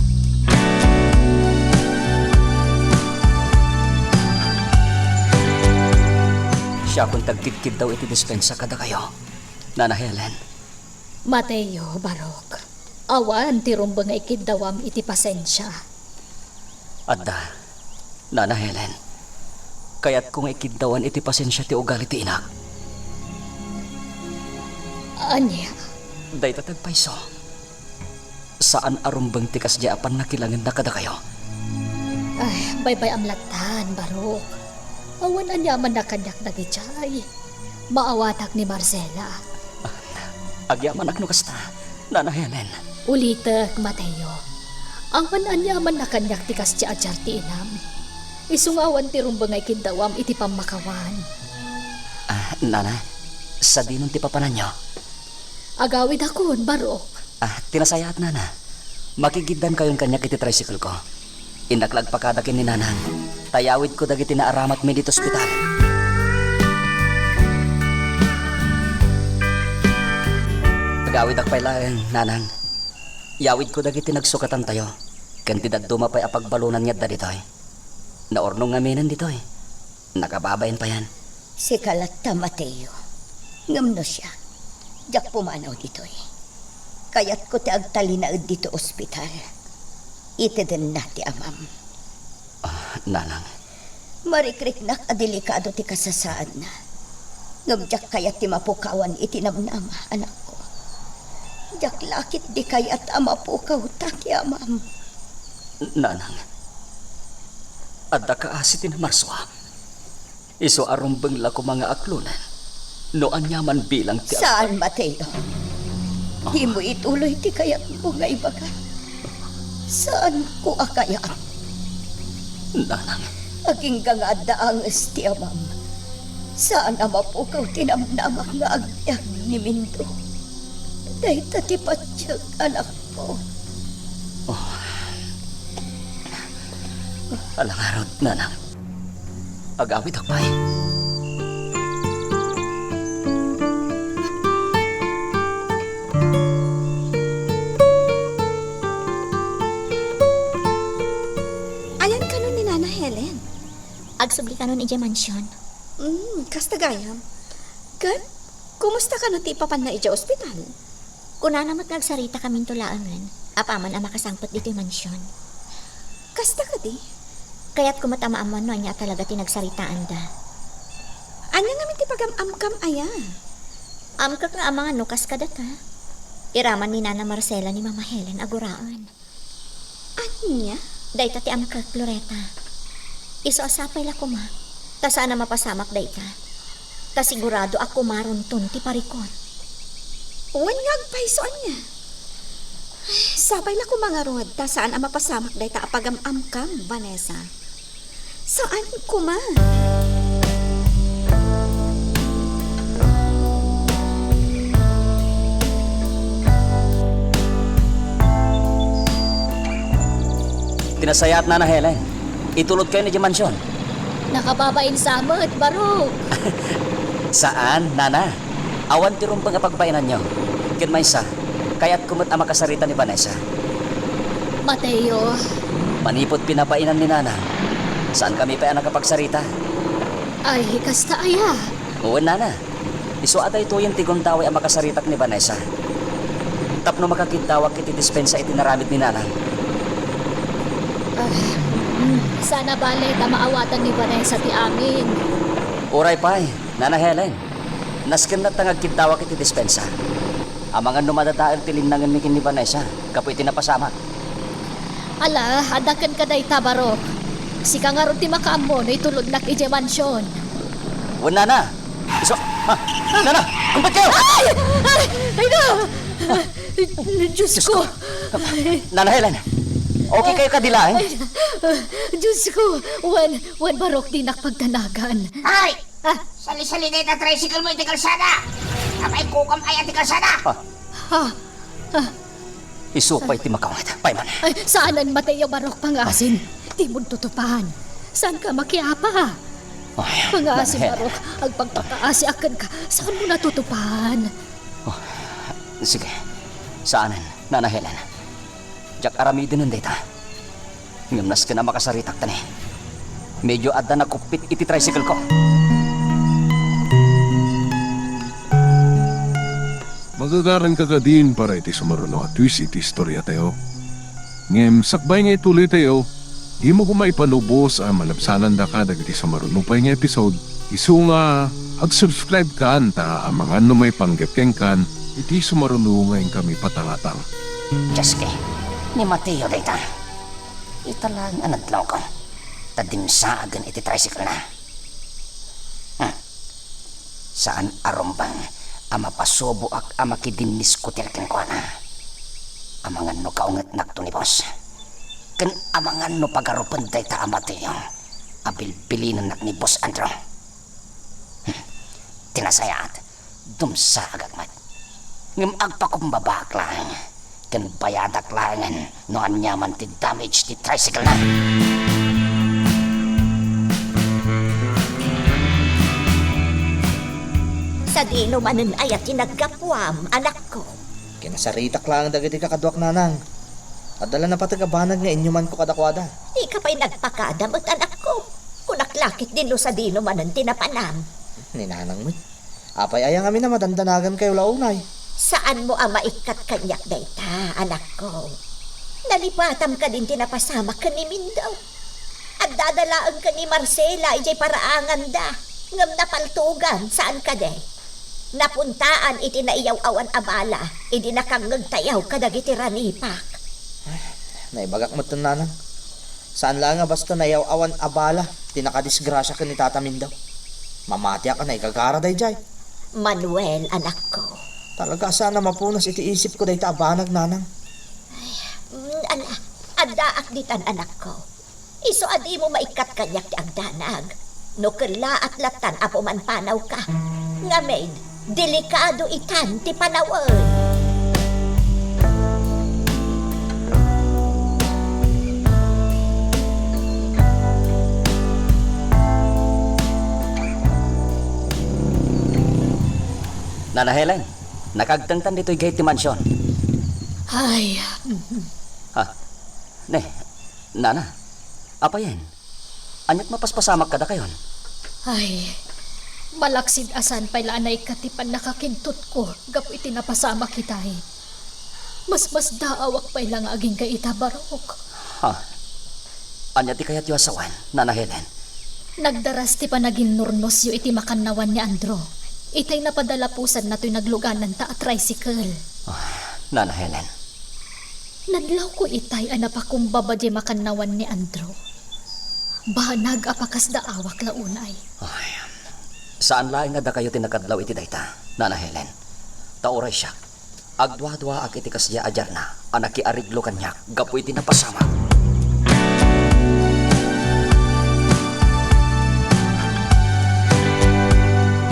Siakon ti agkidkiddaw iti dispensa kadakayo, Nana Helen. Mateo, Barok. Awan ti rumbeng nga ikiddawam iti pasensia. Adda, Nana Helen. Kayatko nga ikiddawan iti pasensia ti ugali ti inak. Ania? Dayta ti agpayso. Saan a rumbeng ti kasdiay a pannakilangenna kadakayo. Ay, baybay-am lattan, Barok. Awan aniamanna kaniak dagidiay. Maawatak ni Marcela. Agyamanak no kasta, Nana Helen. Ulitek, Mateo. Awan aniamanna kaniak ti kasdiay a diar ti inam. Isu nga awan ti rumbeng nga ikiddawam iti pammakawan. Ah, Nana, sadinon ti papananyo? Agawidakon, Barok. Ah, ti nasayaat, Nana. Makigiddankayon kaniak iti tricycle ko. Innak la agpakada ken ni Nanang, ta yawidko dagiti naaramatmi ditoy ospital. Agawidak pay laeng, Nanang. Yawidko dagiti nagsukatantayo, ken ti dadduma pay a pagbalunan nga adda ditoy. Naurnong ngaminen ditoy. Nakababain payen. Sika latta, Mateo. Ngem no siak, diak pumanaw ditoy. Kayatko ti agtalinaed ditoy ospital. Itedenna ti amam. Ah, Nanang. Marikriknak a delikado ti kasasaadna. Ngem diak kayat ti mapukawan iti namnama, anakko. Diak la ketdi kayat a mapukawta ti amam. Nanang, adda kaasi ti namarsuam. Isu a rumbeng la koma nga aklonen no aniaman bilang ti Saan, Mateo. Dimo ituloy ti kayatmo nga ibaga. Saanko a kayat. Nanang. Agingga nga adda anges ti amam. Saan a mapukaw ti namnamak nga agbiag ni Mindo. Dayta ti patiek, anakko. Oh. Ala ngarud, nanang. Agawidak pay. Ayan kano ni Nana Helen? Agsubli kano idiay mansion. Hmm, kasta gayam. Ket, kumusta kano ti ipapanna idiay ospital? Kunana met nga agsarita kaminto laengen, apaman a makasangpet ditoy mansion. Kasta kadi? Kayatko met a maammoan no ania a talaga ti nagsaritaanda. Ania ngamin ti pagam-amkam aya? Amkek nga amangan no kas kadata. Iraman ni Nana Marcela ni Mama Helen a guraen. Ania? Dayta ti amkek, Loretta. Isu a sapay la koma, ta saan a mapasamak dayta. Ta sigurado a kumaronton ti parikut. Wen nga agpayso, ania? Sapay la koma ngarud, ta saan a mapasamak dayta a pagam-amkam, Vanessa. Saan koma? Ti nasayaat, Nana Helen, itulodkayon idiay mansion. Nakababain sa met, Barok. Saan, Nana. Awan ti rumbeng a pagbainanyo. Ken maysa, kayatko met a makasarita ni Vanessa. Mateo. Manipud pinabainan ni Nana, saankami pay a nakapagsarita. Ay, kasta aya? Wen, Nana. Isu a daytoyen ti gundaway a makasaritak ni Vanessa. Tapno makakiddawak iti dispensa iti naramid ni Nanang. Ah, mm, saan a bale ta maawatan ni Vanessa ti amin. Uray pay, Nana Helen. Nasken latta nga agkiddawak iti dispensa. Amangan no madadael ti linnangenmi ken ni Vanessa gapu iti napasamak. Ala, adda kenka dayta, Barok. Sika ngarud ti makaammo no itulodnak idiay mansion. Wen, Nana. Isu, ah, Nana, kumpet kayo! Ay! Ay! Ay na! Diyos ko! Nana Helen, okay kayo kadi laeng? Ay, Diyos ko! Wen, wen, Barok, dinak pagdanagan. Ay! Ah. Sali-sali dayta tricycle mo iti kalsada! Apay, kukam aya ti kalsada! Ah. Ah. Ah. Isu pay ti makaawat. Pay man. Ay, saanen, Mateo, Barok, pangasim. Dimo tutupan. Saanka makiapa? Ay, Pangasim, Nana Helen. Barok, agpagpakaasiak kenka. Saanmo natutupan? Oh, sige. Saanen, Nana Helen. Diak aramidenen dayta. Ngem nasken a makasaritak ta ni. Medyo adda nakuppit iti tricycle ko. Magagaranka kadin para iti sumaruno a twist iti istoriatayo. Ngem sakbay nga ituloytayo, dimo koma ipalubos a malabsanandaka dagiti sumaruno pay nga episode. Isu nga, ag-subscribe kan ta amangan no maipanggep kenkan iti sumaruno nga inkami patangatang. Dios, ni Mateo dayta. Ita laeng a nadlawko, ta dimsaagen iti tricycle na. Hmm. Saan a rumbeng a mapasuboak a makidinniskutil kenkuana. Amangan no kaungetnakto ni boss. Ken amangan no pagarupen dayta a Mateo a bilbilinennak ni Boss Andrew. Hmm. Ti nasayaat, dumsaagak met. Ngem agpakumbabaak laeng, ken bayadak laengen no aniaman ti damage ti tricycle na. Sadino manen aya ti naggapuam, anakko? Kinasaritak laeng dagiti kakaduak, nanang. Adda la napateg a banag nga inyumanko kadakuada. Dika pay nagpakada met, anakko. Kunak la ketdin no sadino manen ti napanam. Ni nanang met. Apay aya ngamin a madandanagankayo la unay? Saanmo a maikkat kaniak dayta, anakko. Nalipatam kadin ti napasamak ken ni Mindo. Addada laeng ken ni Marcela idiay paraanganda, ngem napaltogan, saan kadi? Napuntaan iti naiyaw-awan a bala idi nakangngegtayo kadagiti ranipak. Naibagak metten, nanang. Saan laeng a basta naiyaw-awan a bala ti nakadisgrasia ken ni Tata Mindo. Mamatiak a naigagara daydiay. Manuel, anakko. Talaga a saan a mapunas iti isipko dayta a banag, nanang. Mm, ala, addaak ditan, anakko. Isu a dimo maikkat kaniak ti agdanag. No kellaat lattan a pumanpanawka. Ngamin, delikado itan ti panawen. Nana Helen, nakaagtengtan ditoy gayam ti mansion. Ay. Ha? Ne, nana, apayen? Aniat mapaspasamak kadakayon? Ay, malaksid a saan pay la a naikkat ti pannakakintutko gapu iti napasamak itay. Masmasdaawak pay la nga agingga ita, barok. Ha? Ania ti kayatyo a sawen, Nana Helen? Nagdaras ti panaginnurnosyo iti makannawan ni Andrew. Itay napadalapusanna toy naglugananta a tricycle. Ah, Nana Helen. Nadlawko itay a napakumbaba diay makannawan ni Andrew. Banag a pakasdaawak la unay. Ay, saan laeng a dakayo ti nakadlaw iti dayta, Nana Helen. Ta uray siak, agduaduaak iti kasdiay a diarna a nakiariglo kaniak gapu iti napasamak.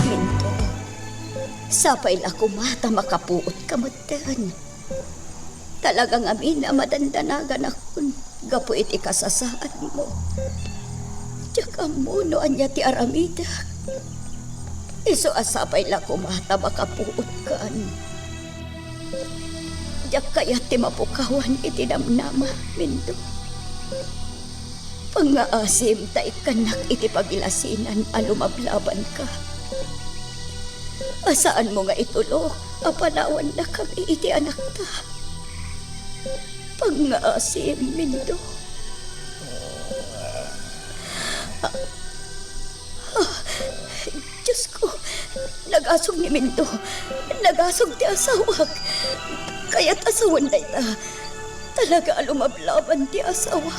Minto, sapay la koma ta makapuotka metten. Talaga ngamin a madandanaganakon gapu iti kasasaadmo. Diak ammo no ania ti aramidek. Isu a sapay la koma ta makapuotkan. Diak kayat ti mapukawan iti namnama, Mindo. Pangngaasim ta ikkannak iti pabilasinan a lumablabanka. A saanmo nga itulok a panawannakami iti anakta. Pangngaasim, Mindo. Ah, ah, Diosko, nagasog ni Mindo. Nagasog ti asawak. Kayat a sawen dayta. Talaga a lumablaban ti asawak.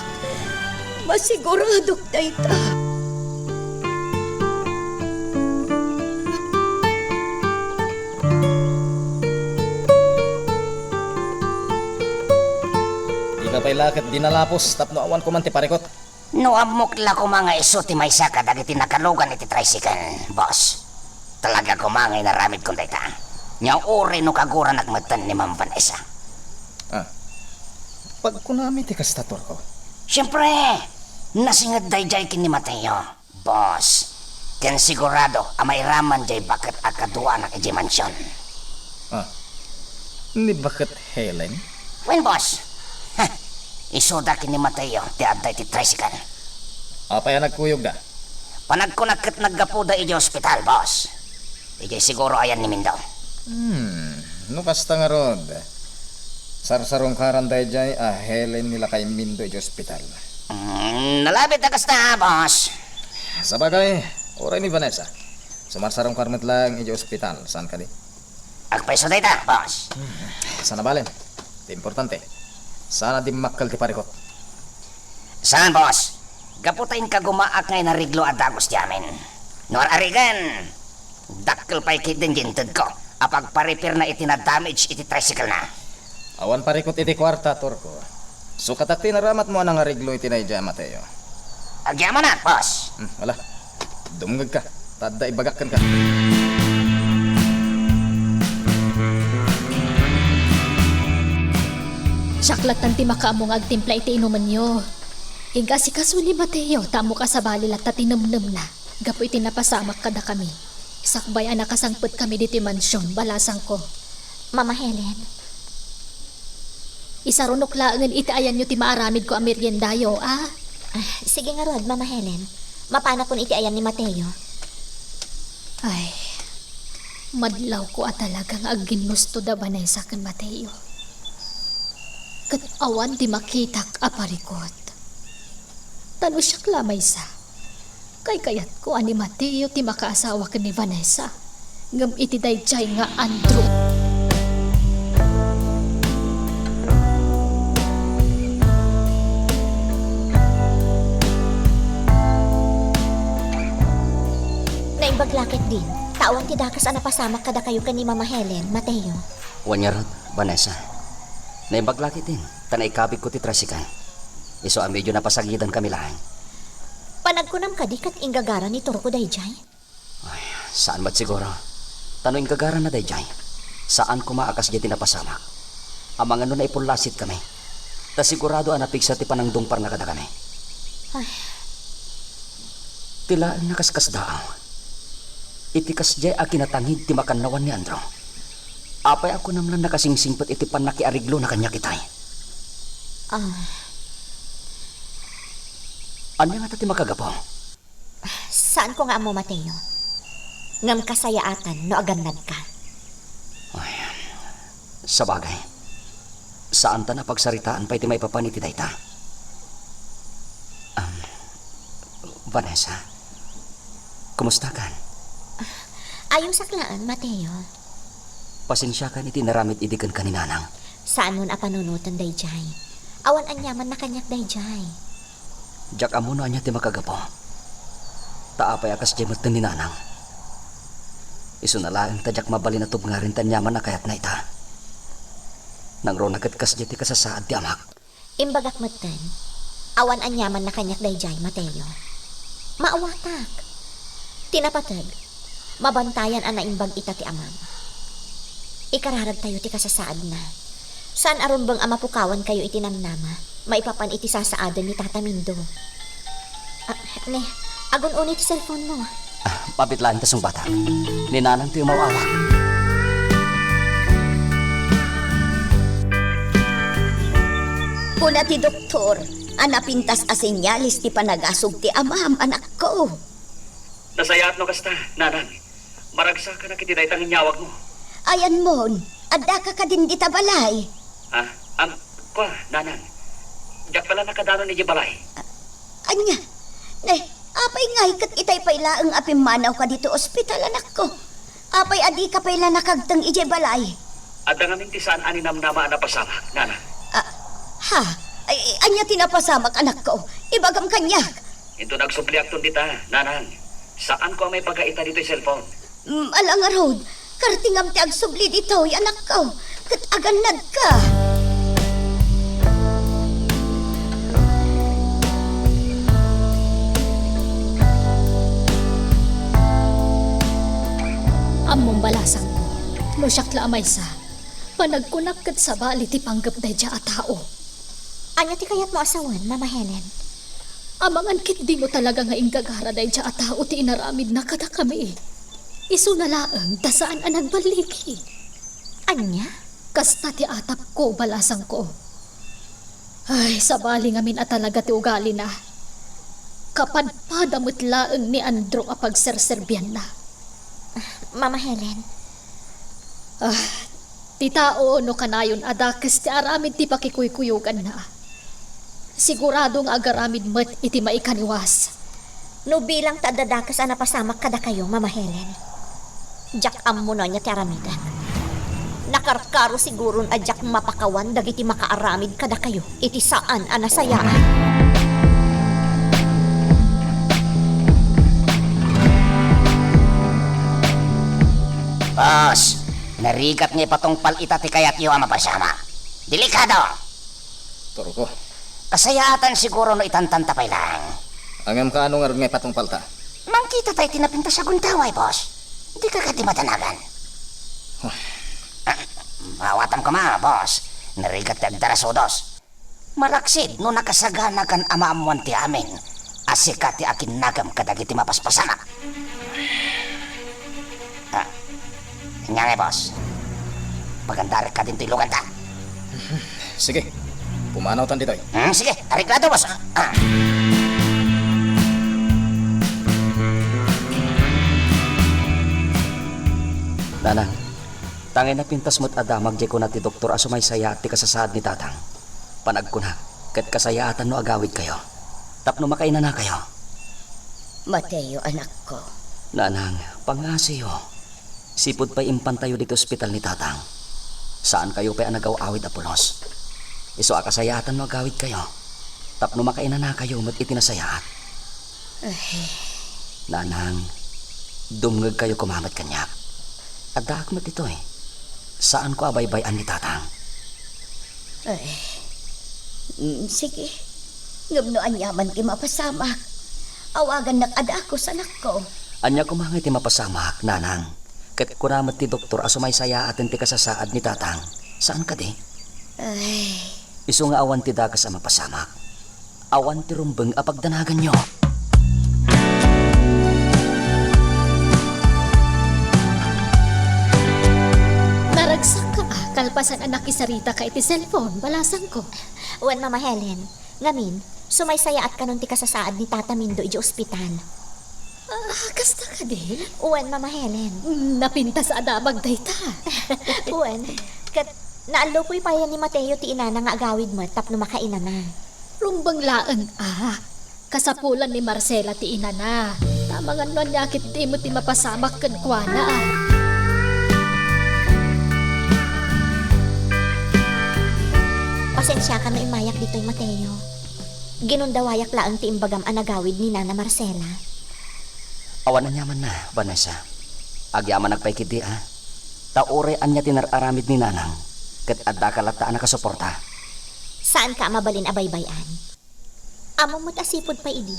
Masiguradok dayta. Dika pay la ket dinalapos tapno awan koman ti parikut. No ammok la koma nga isu ti maysa kadagiti nakalugan iti tricycle, boss. Talaga koma nga inaramidkon dayta. Nia uray no kaguranak metten ni Ma'am Vanessa. Ah. Pagkunami ti kasta, Turko? Siempre! Nasinged daydiay ken ni Mateo, boss. Ken sigurado a mairaman diay baket a kaduanak idiay mansion. Ah. Ni baket Helen? Wen, boss. Ha, isuda ken ni Mateo ti adda iti tricycle. Apay a nagkuyogda? Panagkunak ket naggapuda idiay ospital, boss. Idiay siguro ayan ni Mindo. Hmm, no kasta ngarud, sarsarungkaran daydiay a Helen ni lakay Mindo idiay ospital. Hmm, nalabit a kasta, boss. Sabagay, uray ni Vanessa. Sumarsarungkar met laeng idiay ospital, saan kadi? Agpayso dayta, boss. Hmm, saan a balen. Ti importante, saan a dimmakkel ti parikut. Saan, boss? Gapu ta inkagumaak nga inariglo a dagus ti amin. No ar-arigen, dakkel pay ketdin diay intedko a pagparipirna iti na-damage iti tricycle na. Awan parikut iti kuarta, Turko. Sukatak ti inaramatmo a nangariglo iti daydiay a Mateo. Agyamanak, boss. Hmm, ala. Dumngegka. Ta adda ibagak kenka. Siak lattan ti makaammo nga agtimpla iti inumenyo. Inka asikaso ni Mateo ta ammok a sabali latta ti nemnemna gapu iti napasamak kadakami. Sakbay a nakasangpetkami ditoy mansion, balasangko. Mama Helen. Isarunok laengen iti ayanyo ti maaramidko a meriendayo, a? Ah, sige ngarud, Mama Helen. Mapanakon iti ayan ni Mateo. Ay, madlawko a talaga nga agginnusto da Vanessa ken Mateo. Ket awan ti makitak a parikut. Ta no siak la maysa, kaykayatko a ni Mateo ti makaasawa ken ni Vanessa. Ngem iti daydiay nga Andrew. Naimbag la ketdin, ta awan ti dakes a napasamak kadakayo ken ni Mama Helen, Mateo. Wen ngarud, Vanessa. Naimbag la ketdin, ta naikabigko ti tricycle. Isu a medio napasagidankami laeng. Panagkunam kadi ket inggagara ni Turko daydiay? Ay, saan met siguro. Ta no inggagaranna daydiay, saan koma a kasdiay ti napasamak. Amangan no naipullassit kami. Ta sigurado a napigsa ti panangdungparna kadakami. Ay. Ti laeng nakaskasdaaw. Iti kasdiay a kinatangid ti makannawan ni Andrew. Apay a kunam la nakasingsingpet iti pannakiareglona kaniak itay? Ah. Ania ngata ti makagapu? Saanko nga ammo, Mateo. Ngem kasayaatan no agannadka. Ay, sabagay, saanta a pagsaritaan pay ti maipapan iti dayta. Am, Vanessa, kumustakan? Ayosak laeng, Mateo. Pasensiakan iti inaramid idi kenka ni Nanang. Saanmon a panunoten daydiay. Awan aniamanna kaniak daydiay. Diak ammo no ania ti makagapu. Ta apay a kasdiay metten ni Nanang? Isuna laeng ta diak mabalin a tubngarin ti aniaman a kayatna ita. Nangruna ket kasdiay ti kasasaad ti amak. Imbagak metten, awan aniamanna kaniak daydiay, Mateo. Maawatak. Ti napateg, mabantayan a naimbag ita ti amam. Ikararagtayo ti kasasaadna. Saan a rumbeng a mapukawankayo iti namnama maipapan iti sasaaden ni Tata Mindo. Ah, ne, agun-oni ti cellphone mo. Ah, mabit laeng ta sungbatak. Ni Nanang ti umaw-awak. Kuna ti doktor a napintas a senyales ti panagasug ti amam, anakko. Nasayaat no kasta, Nanang. Maragsakanak iti dayta nga inyawagmo. Ayanmon, addaka kadin dita balay? Ah, am, kua, Nanang. Diak pay la nakadanon idiay balay. A-, ania? Ne, apay ngay ket itay pay laeng a pimmanawka ditoy ospital, anakko? Apay a dika pay la nakagteng idiay balay? Adda ngamin ti saan a ninamnama a napasamak, Nanang. Ah, ha? Ay, ania ti napasamak, anakko? Ibagam kaniak. Inton agsubliakton dita, Nanang, saanko a maibaga ita ditoy cellphone. Mm, ala ngarud, kartingam ti agsubli ditoy, anakko, ket agannadka. Ammom, balasangko, no siak la a maysa, panagkunak ket sabali ti panggep daydiay a tao. Ania ti kayatmo a sawen, Mama Helen? Amangan ketdin no talaga nga inggagara daydiay a tao ti inaramidna kadakami. Isuna laeng ta saan a nagballigi. Ania? Kasta ti atapko, balasangko. Ay, sabali ngamin a talaga ti ugalina. Kapadpada met laeng ni Andrew a pagserserbianna. Mama Helen. Ah, ti tao no kanayon a dakes ti aramid ti pakikuykuyoganna, sigurado nga agaramid met iti maikaniwas. No bilang ta adda dakes a napasamak kadakayo, Mama Helen, diak ammo no ania ti aramidek. Nakarkaro siguron a diak mapakawan dagiti makaaramid kadakayo iti saan a nasayaat. Boss, narigat nga ipatungpal ita ti kayatyo a mapasamak. Delikado! Turko. Kasayaatan siguro no itantanta pay laeng. Ngem kaano ngarud nga ipatungpalta? Mangkita tayo ti napintas a gundaway, boss. Dika kadi madanagan. Huh. Ah, maawatam koma, boss. Narigat ti agdarasudos. Malaksid no nakasaganakan a maammoan ti amin a sika ti akinnagem kadagiti mapaspasamak. Ah, ania ngay, boss? Pagandarek kadin ti iluganta. Sige, pumanawtan ditoy. Hmm, sige, areglado, boss. Ah, ah. Nanang, tangay napintas met a damag diay kuna ti doktor a sumaysayaat ti kasasaad ni Tatang. Panagkunak, ket kasayaatan no agawidkayo, tapno makainanakayo. Mateo, anakko. Nanang, pangngasiyo. Sipud pay impantayo ditoy ospital ni Tatang, saankayo pay a nagaw-awid a pulos. Isu a kasayaatan no agawidkayo, tapno makainanakayo met iti nasayaat. Ay. Nanang, dumngegkayo koma met kaniak. Addaak met ditoy. Saanko a baybay-an ni Tatang. Ay. Mm, sige. Ngem no aniaman ti mapasamak, awagannak a dagus, anakko. Ania koma ngay ti mapasamak, Nanang? Ket kuna met ti doktor a sumaysayaaten ti kasasaad ni Tatang. Saan kadi? Ay. Isu nga awan ti dakes a mapasamak. Awan ti rumbeng a pagdanaganyo. Naragsakka a, kalpasan a nakisarita ka iti cellphone, balasangko. Wen, Mama Helen. Ngamin, sumaysayaat kanon ti kasasaad ni Tata Mindo idiay ospital. Ah, kasta kadi? Wen, Mama Helen. Mm, napintas a damag dayta. Wen, ket naallupoy payen ni Mateo ti inana nga agawid met tapno makainana. Rumbeng laeng a. Kasapulan ni Marcela ti inana. Amangan no ania ketdi met ti mapasamak kenkuana. Pasensiakan no immayak ditoy, Mateo. Ginundawayak laeng ti imbagam a nagawid ni Nana Marcela. Awan aniamanna, Vanessa. Agyamanak pay ketdi a. Ta uray ania ti nar-aramid ni Nanang, ket addaka latta a nakasuporta. Saanka a mabalin a baybay-an. Ammom met a sipud pay idi,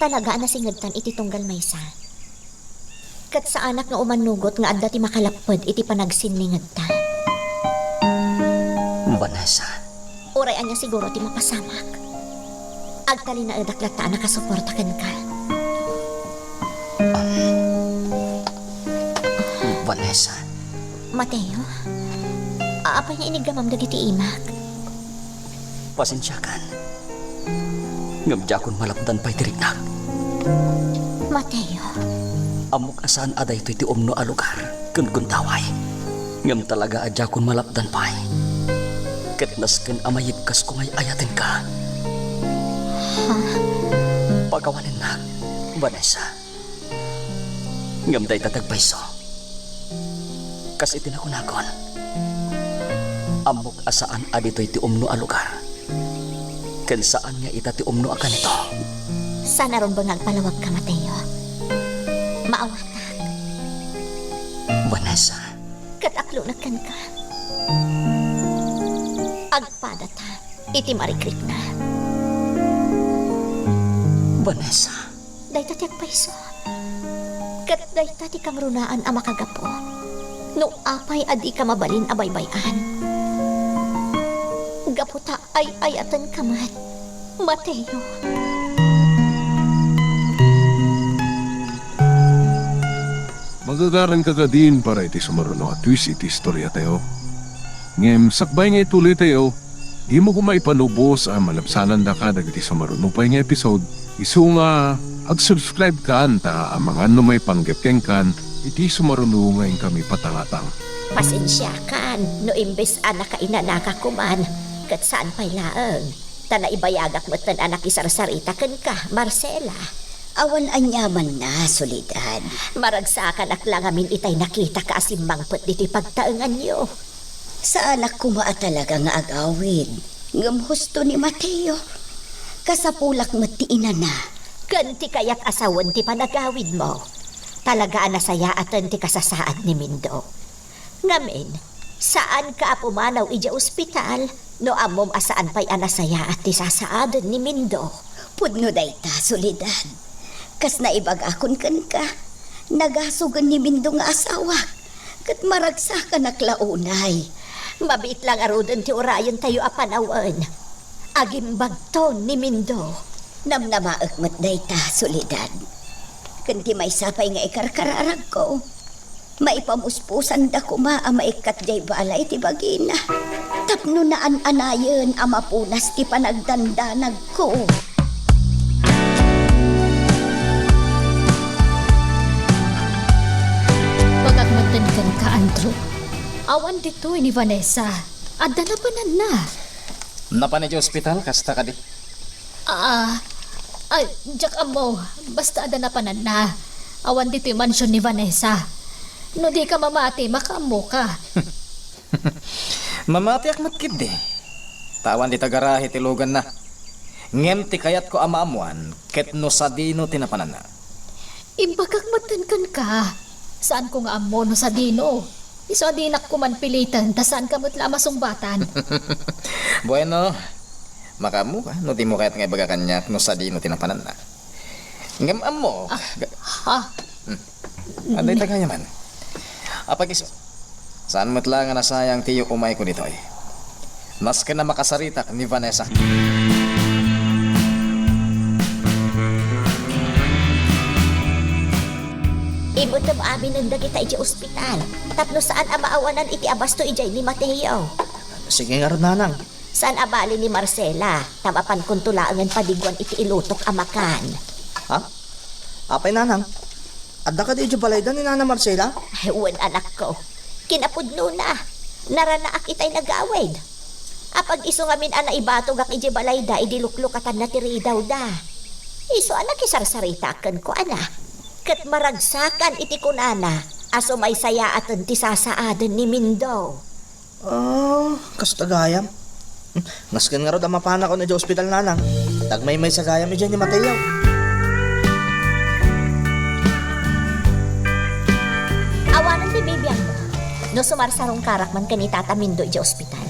talaga a nasingedtan iti tunggal maysa. Ket saanak nga umanugot nga adda ti makalapped iti panagsinningedta. Vanessa. Uray ania siguro ti mapasamak, agtalinaedak latta a nakasuporta kenka. Vanessa. Mateo, apay nga iniggamam dagiti imak? Pasensiakan. Ngem diakon malapdan pay ti riknak. Mateo. Ammok a saan a daytoy ti umno a lugar ken gundaway. Ngem talaga a diakon malapdan pay. Ket nasken a mayibkasko nga ay-ayatenka. Ha? Pakawanennak, Vanessa. Ngem dayta ti agpayso. Kas iti nakunakon, ammok a saan a ditoy ti umno a lugar, ken saan nga ita ti umno a kanito. Saan a rumbeng nga agpalawagka, Mateo. Maawatak. Vanessa. Ket aklonek kenka. Agpadata iti marikrikna. Vanessa. Dayta ti agpayso. Ket dayta ti kangrunaan a makagapu no apay a dika mabalin a baybay-an. Gapu ta ay-ayatenka met, Mateo. Magagaranka kadin para iti sumaruno a twist iti istoriatayo. Ngem sakbay nga ituloytayo, dimo koma ipanubos a malabsanandaka dagiti sumaruno pay nga episode, isu nga ag-subscribe kan ta amangan no maipanggep kenkan iti sumaruno nga inkami patangatang. Pasensiakan no imbes a nakainanaka koman, ket saan pay laeng ta naibayagak metten a nakisarsarita kenka, Marcela. Awan aniamanna, Soledad. Maragsakanak la ngamin itay nakitaka a simmangpet ditoy pagtaenganyo. Saanak koma a talaga nga agawid, ngem husto ni Mateo. Kasapulak met ti inana. Ken ti kayat a sawen ti panagawidmo. Talaga a nasayaaten ti kasasaad ni Mindo. Ngamin, saanka a pumanaw idiay ospital no ammom a saan pay a nasayaat ti sasaaden ni Mindo. Pudno dayta, Soledad. Kas naibagakon kenka, nagasogen ni Mindo nga asawak, ket maragsakanak la unay. Mabiit la ngaruden ti urayentayo a panawen. Agimbagton ni Mindo. Namnamaek met dayta, Soledad. Ken ti maysa pay nga ikarkararagko, maipamuspusanda koma a maikkat diay balay ti bagina, tapno naan-anayen a mapunas ti panagdandanagko. Bagak metten kenka, Andrew. Awan ditoy ni Vanessa. Adda napananna. Napan idiay ospital, kasta kadi? Ah, ay, diak ammo. Basta adda napananna. Awan ditoy mansion ni Vanessa. No dika mamati, makaammoka. Mamatiak met ketdi. Ta awan dita garahe ti luganna. Ngem ti kayatko a maammoan ket no sadino ti napananna. Imbagak metten kenka. Saanko nga ammo no sadino. Isu a dinak koma piliten, ta saanka met la a masungbatan. Bueno, makaammoka no dimo kayat nga ibaga kaniak no sadino ti napananna. Ngem ammo. Ah, ga- ha? Hmm. Adda ita gayaman. Apag-isu. Saan met la nga nasayang ti umayko ditoy. Nasken a makasaritak ni Vanessa. Ibutem aminen dagita idiay ospital tapno saan a maawanan iti abasto idiay ni Mateo. Sige ngarud, nanang. Saan a bali ni Marcela, ta mapankonto laengen padiguan iti ilutok a makan. Ha? Apay, nanang? Adda kadi idiay balayda ni Nana Marcela? Ay, wen, anakko. Kinapudnona. Naranaak itay nagawid. Apag-isu ngamin a naibatogak idiay balayda idi luklukatanna ti ridawda. Isu a nakisarsaritaak kenkuana. Ket maragsakan iti kunana a sumaysayaaten ti sasaaden ni Mindo. Ah, kasta gayam. Hmm, nasken ngarud a mapanakon idiay ospital, nanang. Ta agmaymaysa gayam idiay ni Mateo. Awanen ti bibiangmo no sumarsarungkarak man ken ni Tata Mindo idiay ospital.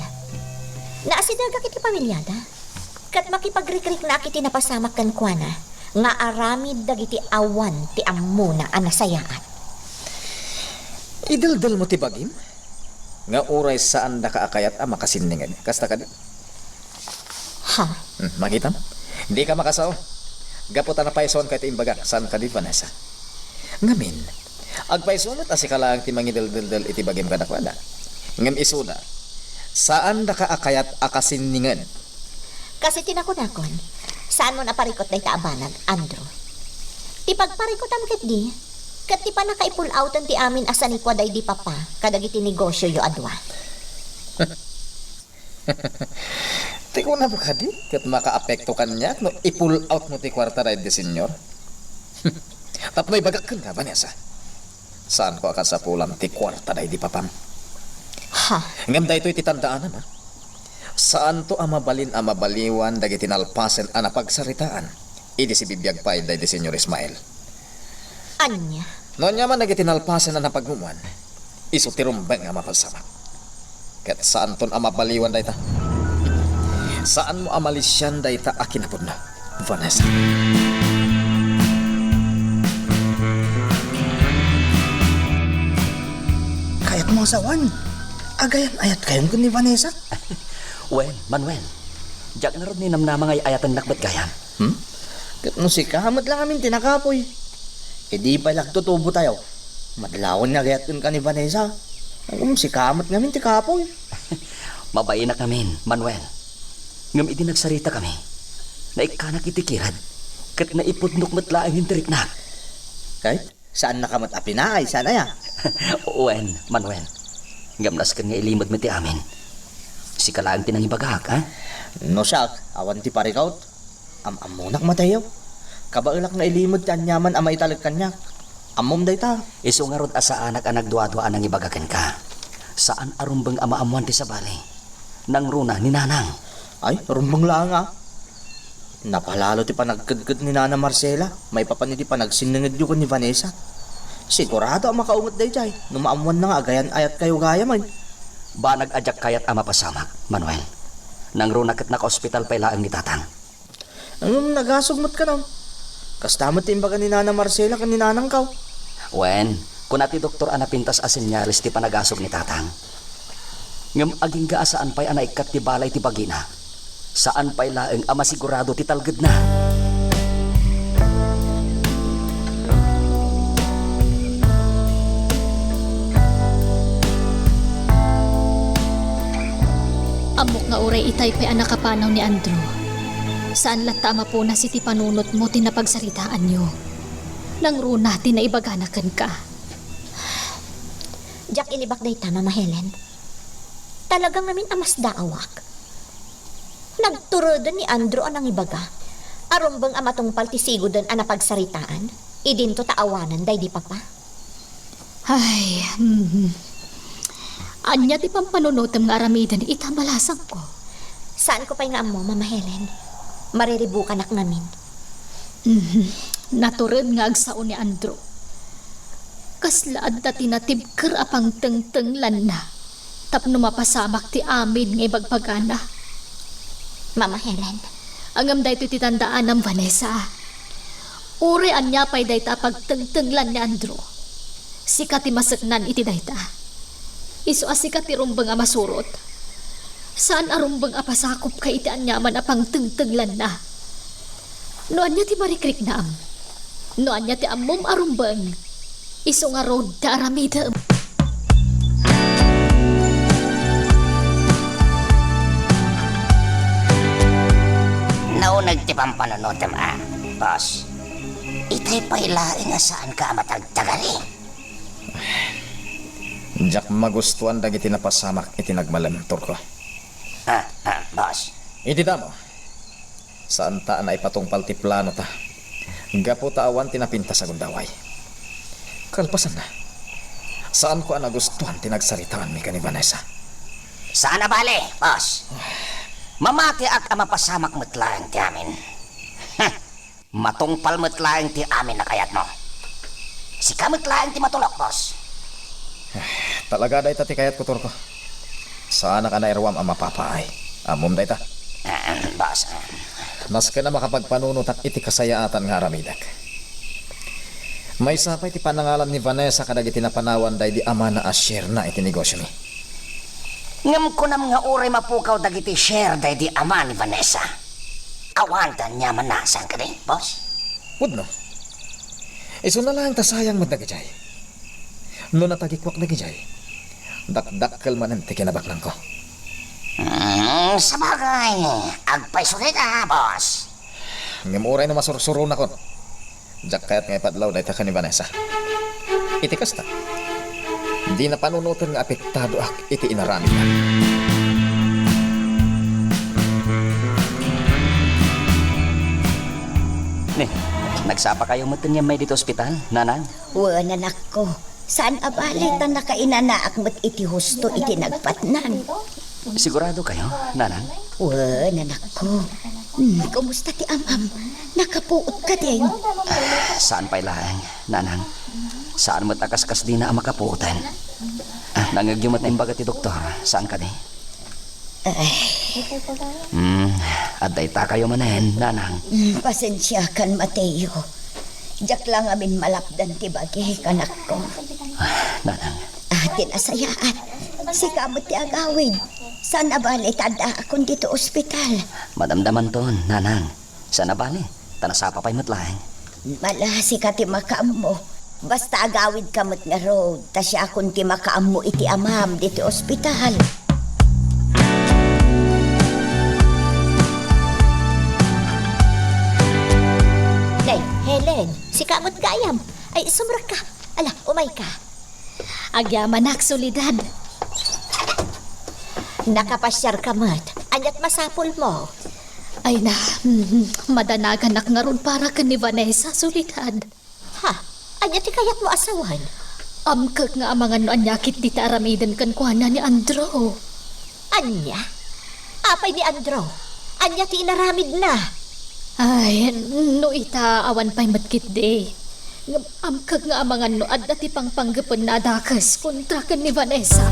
Naasidegak iti pamiliada, ket makipagrikriknaak iti napasamak kenkuana nga aramid dagiti awan ti ammona a nasayaat. Ideldelmo ti bagim? Nga uray saandaka a kayat a makasindenged. Kasta kadi? Ha? Hmm, makitam? Dika makasao. Gapu ta napaysuanka iti imbagak, saan kadi, Vanessa? Ngamin, agpayso met a sika laeng ti mangideldeldel iti bagim kadakuada. Ngem isuda, saandaka a kayat a kasindenged. Kas iti nakunakon, saanmon a parikut dayta a banag, Andrew. Ti pagparikutam ketdi, ket ti pannakaipull-outen ti amin a sanikua daydi Papa kadagiti negosioyo a dua. Ti kunam kadi, ket makaapekto kaniak no ipull-outmo ti kuarta daydi Señor? Tapno ibagak kenka, Vanessa. Saanko a kasapulan ti kuarta daydi Papam. Ha? Ngem daytoy ti tandaanam, a. Saanto a mabalin a mabaliwan dagiti nalpasen a napagsaritaan idi sibibiag pay daydi Señor Ismael. Ania? No ania man dagiti nalpasen a napagmumuan, isu ti rumbeng a mapasamak. Ket saanton a mabaliwan dayta. Saanmo a malisian dayta a kinapudno, Vanessa. Kayatmo a sawen, agayan-ayatkayon ken ni Vanessa? Wen, Manuel. Diak ngarud ninamnama nga ay-ayatennak met gayam. Hmm? Ket no sika met la ngamin ti nakapuy, idi pay la agtutubotayo, madlawen nga agayat kenka ni Vanessa. Ngem sika met ngamin ti kapuy. Mabainak ngamin, Manuel. Ngem idi nagsaritakami, naikkanak iti kirad, ket naipudnok met laengen ti riknak. Kay? Saannaka met a pinaay, saan aya? Wen, Manuel. Ngem nasken nga ilimedmi ti amin. Sika laeng ti nangibagak, a? No siak, awan ti parikut. Am-ammonak, Mateo. Kabaelak nga ilimed ti aniaman a maitalek kaniak. Ammom dayta. Isu ngarud a saanak a nagduadua a nangibaga kenka. Saan a rumbeng a maammoan ti sabali. Nangruna ni Nanang. Ay, rumbeng laeng a. Napalalo ti panagkedked ni Nana Marcela maipapan iti panagsinnengedyo ken ni Vanessa. Sigurado a makaunget daydiay no maammoanna nga agayan-ayatkayo gayamen. Banag a diak kayat a mapasamak, Manuel. Nangruna ket nakaospital pay laeng ni Tatang. Ngem nagasog met kano. Kasta met ti imbaga ni Nana Marcela ken ni Nanangko. Wen, kuna ti doktor a napintas a senyales ti panagasog ni Tatang. Ngem agingga a saan pay a naikkat ti balay ti bagina. Saan pay laeng a masigurado ti talgedna. Ammok nga uray itay pay a nakapanaw ni Andrew. Saan latta a mapunas iti panunotmo ti napagsaritaanyo. Nangruna ti naibagana kenka. Diak ilibak dayta, Mama Helen. Talaga ngamin a masdaawak. Nagturuden ni Andrew a nangibaga a rumbeng a matungpal ti sigoden a napagsaritaan idinto ta awanen daydi Papa. Ay, mhm. Ania ti pampanunotem nga aramiden ita balasangko? Saanko pay nga ammo, Mama Helen. Mariribukanak ngamin. Mhm. Natured nga agsao ni Andrew. Kasla adda ti natibker a pangtengtenglanna tapno mapasamak ti amin nga ibagbagana. Mama Helen. Ngem daytoy ti tandaanam, Vanessa. Uray ania pay dayta a pagtengtenglan ni Andrew, sika ti maseknan iti dayta. Isu a sika ti rumbeng a masurot. Saan a rumbeng a pasakopka iti aniaman a pangtengtenglanna. No ania ti marikriknam, no ania ti ammom a rumbeng, isu ngarud ti aramidem. Nauneg ti pampanunotem a, boss. Itay pay laeng a saanka a matagtagari. Diak magustuan dagiti napasamak iti nagmalem, Turko. Ah, ah, boss. Iti damo, saanta a naipatungpal ti planota gapu ta awan ti napintas a gundaway. Kalpasanna, saanko a nagustuan ti nagsaritaanmi ken ni Vanessa. Saan a bale, boss. Mamatiak a mapasamak met laeng ti amin. Hm. Matungpal met laeng ti amin a kayatmo. Sika met laeng ti matulok, boss. Talaga dayta ti kayatko, Turko. Saanak a nairuam a mapapaay. Ammom dayta. Ah, boss, ah. Maski a makapagpanunotak iti kasayaatan nga aramidek, maysa pay ti panangalan ni Vanessa kadagiti napanawan daydi amana a share-na iti negosyomi. Ngem kunam nga uray mapukaw dagiti share daydi ama ni Vanessa, awan ti aniamanna, saan kadi, boss? Pudno. Isuna laeng ta sayang met dagidiay. No natagikuak dagidiay, dakdakkel manen ti kinabaknangko. Hmm, sabagay, agpayso dayta, boss. Ngem uray no masursuronakon, diak kayat nga ipadlaw dayta ken ni Vanessa. Iti kasta, dina panunoten nga apektadoak iti inaramidna. Ni, nagsapakayo met ken ni Amay ditoy ospital, Nanang? Wen, anakko. Saan a bale ta nakainanaak met iti husto iti nagpatnan. Sigurado kayo, Nanang? Wen, anakko. Hmm, kumusta ti amam? Nakapuot kadin? Saan pay laeng, Nanang. Saan met a kaskasdina a makapuoten. Ah, nangngegyo met imbaga ti doktor, saan kadi? Ay. Hmm, adda itakayo manen, Nanang. Hmm, pasensiakan, Mateo. Diak la ngamin malapdan ti bagik, anakko. Ah, Nanang. Ah, ti nasayaat. Sika met ti agawid. Saan a bale ta addaakon ditoy ospital? Madamdamanton, Nanang. Saan a bale, ta nasapa pay met laeng. Ala, sika ti makaammo. Basta agawidka met ngarud, ta siakon ti makaammo iti amam ditoy ospital. Nay, Helen, sika met gayam. Ay, sumrekka. Ala, umayka. Agyamanak, Soledad. Nakapasiarka met. Ania't masapulmo? Ay na, mm, madanaganak ngarud para ken ni Vanessa, Soledad. Ha? Ania ti kayatmo a sawen? Amkek nga amangan no ania ketdi ti aramiden kenkuana ni Andrew. Ania? Apay ni Andrew? Ania ti inaramidna? Ay, no ita, awan pay met ketdi. Ngem amkek nga amangan no adda ti pangpanggepenna a dakes kontra ken ni Vanessa.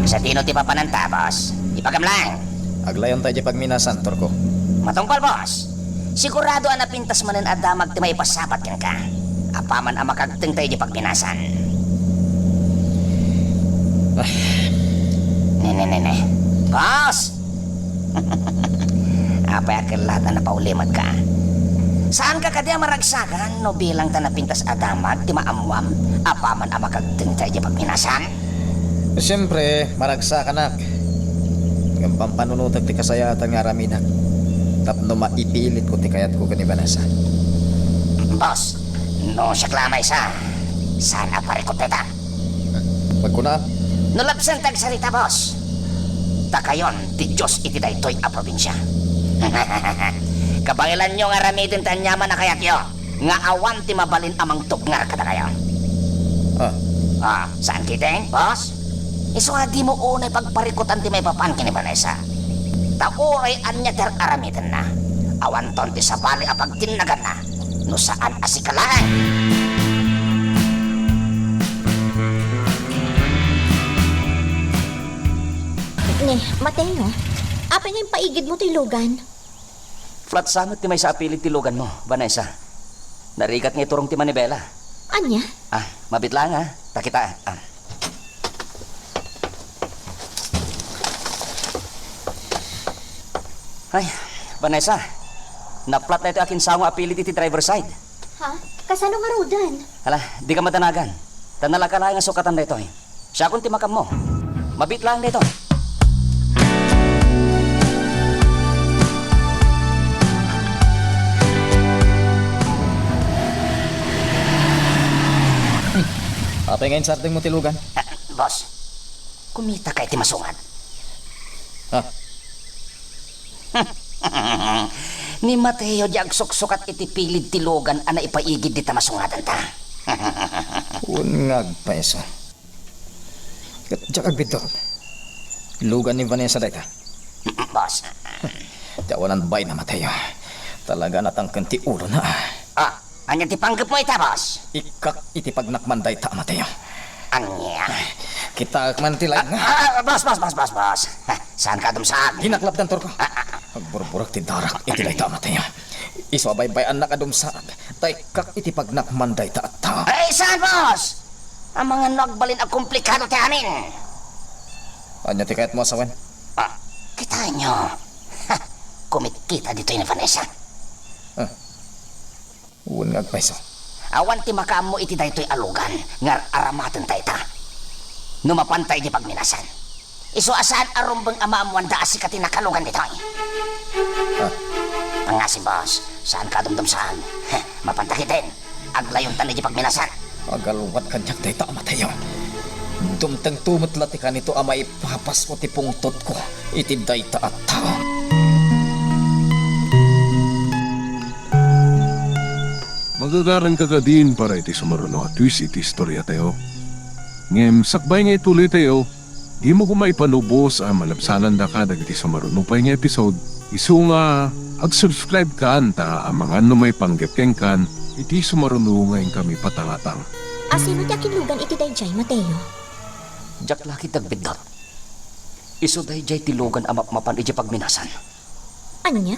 Sadino ti papananta, boss? Ibagam lang. Aglayon tayo di pagminasan, Turko. Matungpal, boss. Sigurado a napintas manen a damag ti maipasabat kenka. Apaman a makagteng tayo di pagminasan. Ah. Ne, ne, ne, ne. Boss! Apay a ket la ta napaulimetka? Saanka kadi a maragsakan no bilang ta napintas a damag ti maammoam apaman a makagteng tayo di pagminasan? Siempre, maragsakanak. Ngem pampanunotek ti kasayaatan nga aramidak tapno maipilitko ti kayatko ken ni Vanessa. Boss, no siak la a maysa, saan a parikut dayta? Pagkuna? No labsen ti agsarita, boss. Dakayon ti Dios iti daytoy a probinsia. Kabaelanyo nga aramiden ti aniaman a kayatyo, nga awan ti mabalin a mangtubngar kadakayo. Ah. Ah, saan ketdin, boss? Isu nga dimo unay pagparikutan ti maipapan ken ni Vanessa. Ta uray ania ti ar-aramidenna, awanton ti sabali a pagtinnaganna no saan a sika laeng. Ni, Mateo, apay nga impaigidmo ti lugan? Flat sa met ti maysa a pilid ti luganmo, Vanessa. Narigat nga iturong ti manibela. Ania? Ah, mabit laeng, ah. Ta kita, ah. Ay, Vanessa, na-flat daytoy a kinsaw nga a pilid iti driver side. Ha? Kasano ngaruden? Hala, dika madanagan. Ta nalaka laeng a sukatan daytoy. Siakon ti makammo. Mabit laeng daytoy. Apay nga insardengmo ti lugan? Ah, boss, kumitak iti masungad? Ah. Ni Mateo diay agsuksukat iti pilid ti lugan a naipaigid dita masungadanta. Wen nga agpayso. Ket diak agbiddut. Lugan ni Vanessa dayta. Boss. Ti awanan baina, Mateo. Talaga natangken ti ulona. Ah, ania ti panggepmo ita, boss? Ikkak iti pagnakman dayta, Mateo. Ania? Kitaek man ti laing. Ah, ah, boss, boss, boss, boss, boss. Ha, saan ka dumsag? Ginaklap ti antor ko. Ah, ah, ah. Agburburek ti darak iti dayta, Mateo. Isu a baybay-annak a dumsag. Ta ikkak iti pagnakman dayta a tao. Ay, saan, boss? Amangan no agbalin a komplikado ti amin. Ania ti kayatmo a sawen? Ah, kitaenyo. Ha, kumitkita ditoy ni Vanessa. Ah. Wen nga agpayso. Awan ti makaammo iti daytoy a lugan nga ar-aramaten ta ita. No mapanta iti pagminasan. Isu a saan a rumbeng a maammoanda a sika ti nakalugan ditoy. Ah. Pangngasim, boss. Saan ka dumdumsag? Heh, mapanta ketdin. Aglayontan iti pagminasan. Agalwad kaniak dayta a Mateo. Dumtengto met la ti kanito a maipapasko ti pungtotko iti dayta a tao. Magagaranka kadin para iti sumaruno a twist iti istoriatayo. Ngem sakbay nga ituloytayo, dimo koma ipanubos a malabsanandaka dagiti sumaruno pay nga episode. Isu nga, ag-subscribe kan ta amangan no maipanggep kenkan iti sumaruno nga inkami patangatang. Asino ti akinlugan iti daydiay, Mateo? Diak la ketdi agbiddut. Isu daydiay ti lugan a mapmapan idiay pagminasan. Ania?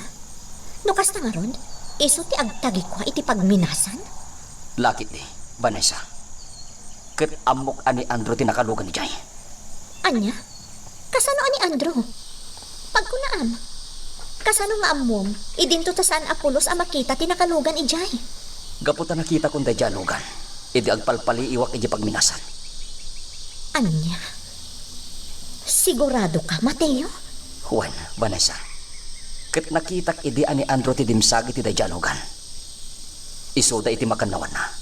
No kasta ngarud, isu ti agtagikua iti pagminasan? La ketdi, Vanessa. Ket ammok a ni Andrew ti nakalugan idiay. Ania? Kasano a ni Andrew? Pagkunaam, kasano nga ammom, idinto ta saan a pulos a makita ti nakalugan idiay? Gapu ta nakitakon daydiay a lugan, idi agpalpaliiwak idiay pagminasan. Ania? Sigurado ka, Mateo? Wen, Vanessa. Ket nakitak idi a ni Andrew ti dimsag iti daydiay a lugan. Isuda iti makannawanna.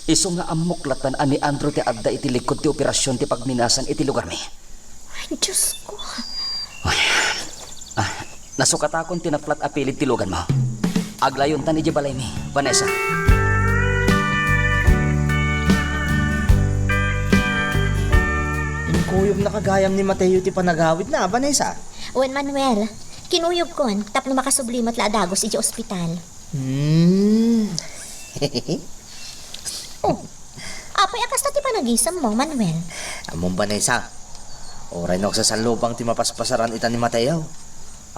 Isu nga ammok lattan a ni Andrew ti adda iti likod ti operasion ti pagminasan iti lugarmi. Ay, Diosko. Ay. Ah, nasukatakon ti na-flat a pilid ti luganmo. Aglayontan idiay balaymi, Vanessa. Inkuyogna gayam ni Mateo ti panagawidna, Vanessa. Wen, Manuel, kinuyogkon tapno makasubli met la a dagus idiay ospital. Hmm. Oh, apay a kasta ti panagisemmo, Manuel? Ammom, Vanessa, uray no agsasallubang ti mapaspasaran ita ni Mateo,